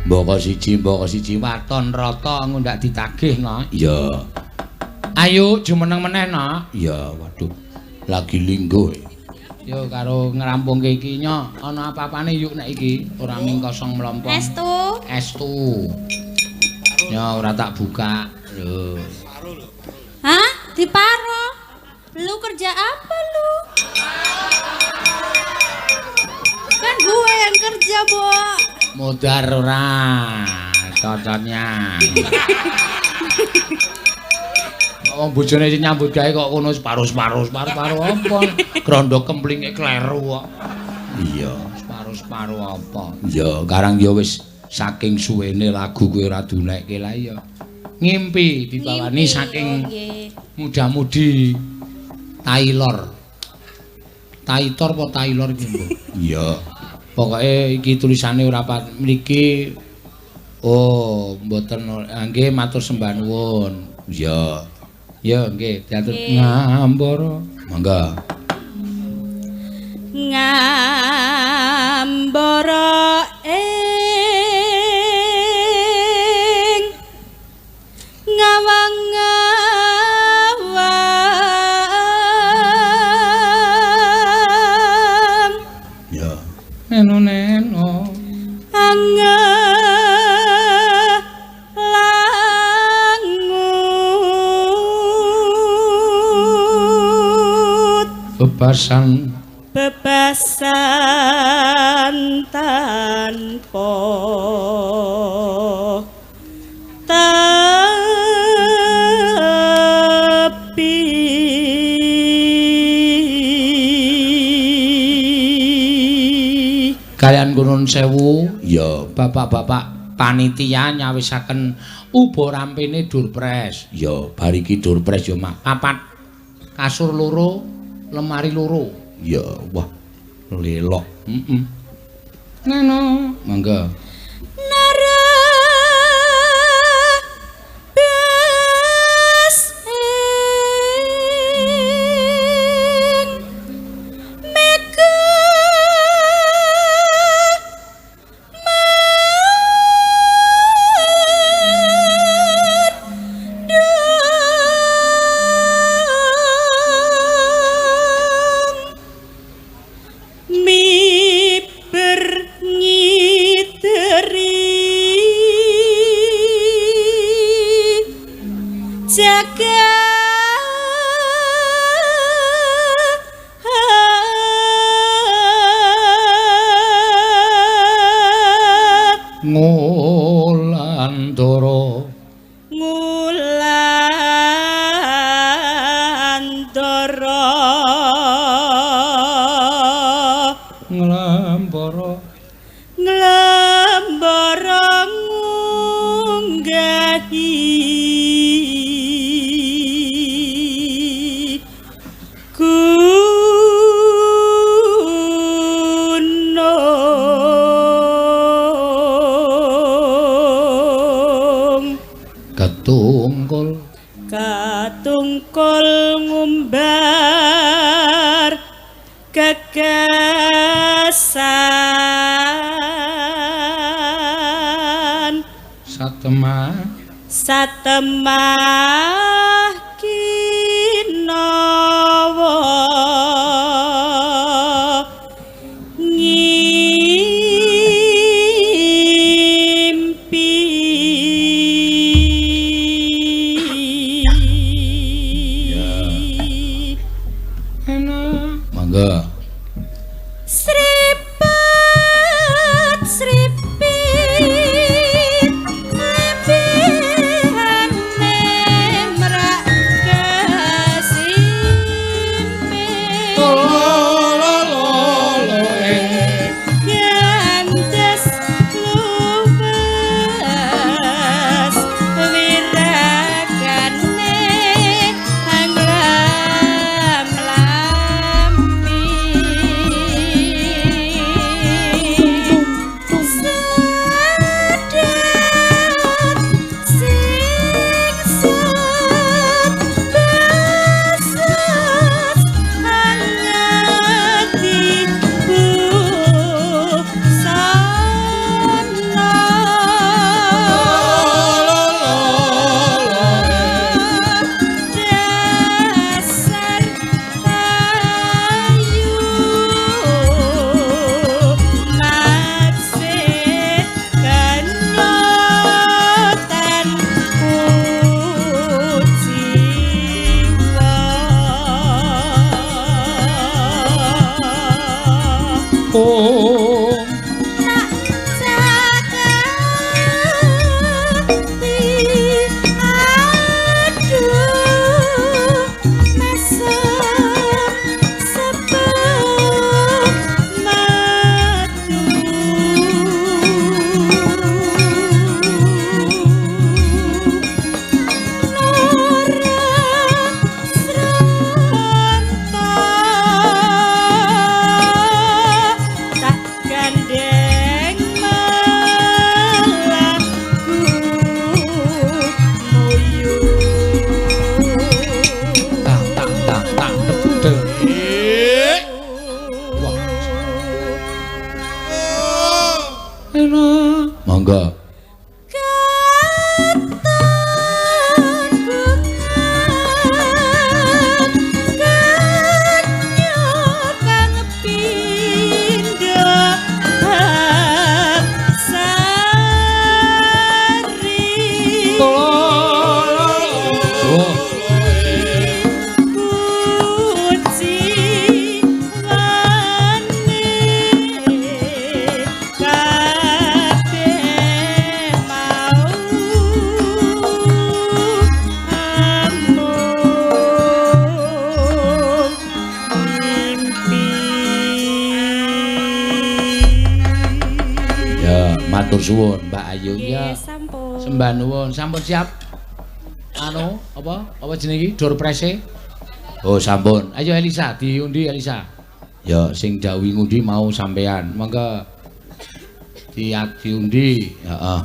Mboko siji waton rata ngundak ditagih no. Iya. Ayo jumeneng meneh no. Iya, waduh. Lagi lingguh. Yo karo ngrampungke iki nyo, ana apa-apane yuk nek iki ora ming kosong mlompong. Estu. Estu. Nyo ora tak buka. Lho. Hah? Diparo? Lu kerja apa lu? Kan gue yang kerja, Bo. Modar ora cocoknya. Wong bojone sing nyambut gawe kok kono separuh-separuh, separuh-separuh apa? Grondo kemplinge kleru kok. Iya, separuh-separuh apa? Iya, karang ya wis saking suwene lagu kuwi ora dunekke lah iya. Ngimpi dibawani saking muda-mudi Taylor. Taitor apa Taylor iki, Mbok? Iya. Pokoke iki tulisane ora mriki. Oh, mboten nggih matur sembah nuwun. Iya. Ya nggih, diatur ngambara. Mangga. Ngambara ing ngawang-ngawang. Ya. Neno-neno. Bebasan bebasan tanpa tepi. Kalian Gunung Sewu ya bapak-bapak panitia nyawisaken uba rampene durpres ya bar iki durpres ya mak papat kasur loro lemari loro. Ya wah lelok. Heeh. Ngono, mangga. Nara bes ing mega miber ngideri jaga Ngulandara ngulandara nglambara nglambara ngunggahi gunung ketungkul katungkul ngumbar gagasan satemah satemah kinawa ngimpi. Enak mangga. Sripet sripit lebihane Enak. Monggo. Matur suwun Mbak Ayu. Ya sampun. Sembah nuwun. Sampun siap. Anu, apa? Apa jenenge iki? Door prize-e? Oh, sampun. Ayo Elisa, diundi Elisa. Ya, sing dawuhi ngundi mau sampean. Monggo. Diundi. Heeh.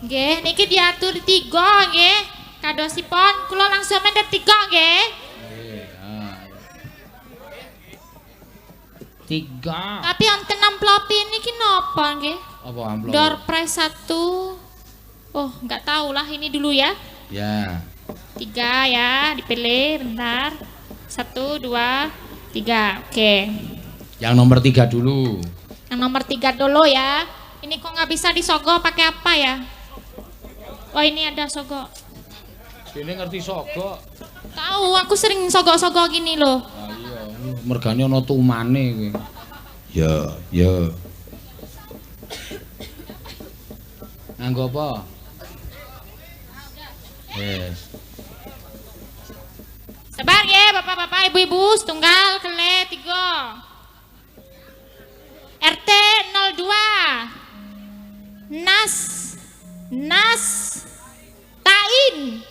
Nggih, niki diatur 3 nggih. Kadosipun kula langsung mendhet 3 nggih. Nggih, heeh. 3. Tapi wonten amplop niki napa nggih? Apa amplop? Door prize 1. Oh, enggak tahu lah, ini dulu ya. Ya. 3 ya, dipilih bentar. 1, 2, 3. Oke. Yang nomor 3 dulu. Yang nomor 3 dulu ya. Ini kok nggak bisa disogok pakai apa ya? Oh, ini ada sogok. Ini ngerti sogok. Tahu, aku sering sogok-sogok gini loh. Ah, iya, mergane ana tumane kowe. Ya, ya. Nganggo apa? Yes. Sabar ya, bapak-bapak, ibu-ibu, setunggal, kele, 3. RT 02. Nas Tain.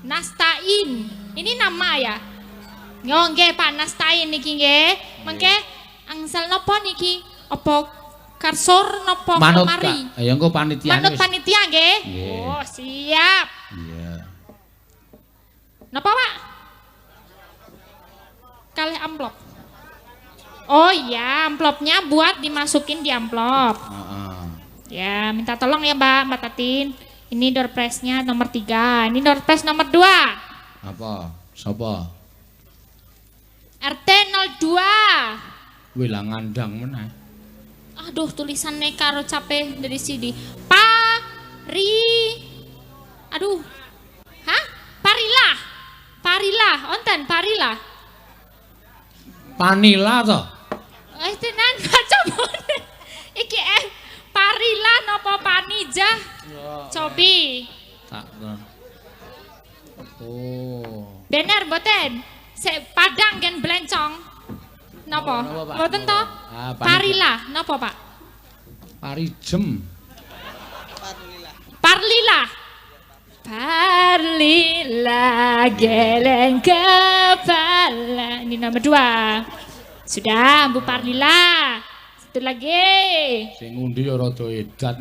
Nastain. Ini nama ya. Yo nggih Pak Nastain niki nggih. Mengke angsal napa niki? Apa karsor napa lemari? Ayo engko panitiane. Manut panitia nggih. Oh, siap. Iya. Napa, Pak? Kalih amplop. Oh iya, amplopnya buat dimasukin di amplop. Heeh. Ya, minta tolong ya, Mbak, Mbak Tatin. Ini door prize-nya nomor 3. Ini door prize nomor 2. Apa? Sapa? RT 02. Wih lah ngandang meneh. Aduh, tulisannya karo capek dari sini. Pari. Aduh. Hah? Parilah. Parilah, onten Parilah. Panila toh? Eh, tenan baca boleh. Iki Parilah nopo Panijah? Cobi. Tak. Oh. Bener mboten? Sik padang gen blencong. Napa? Mboten to? Ah, Parilah napa, Pak? Parijem. Parlilah. Parlilah geleng kepala. Ini nomor 2. Sudah, Bu Parlilah. Satu lagi. Sing ngundi ya rada edan.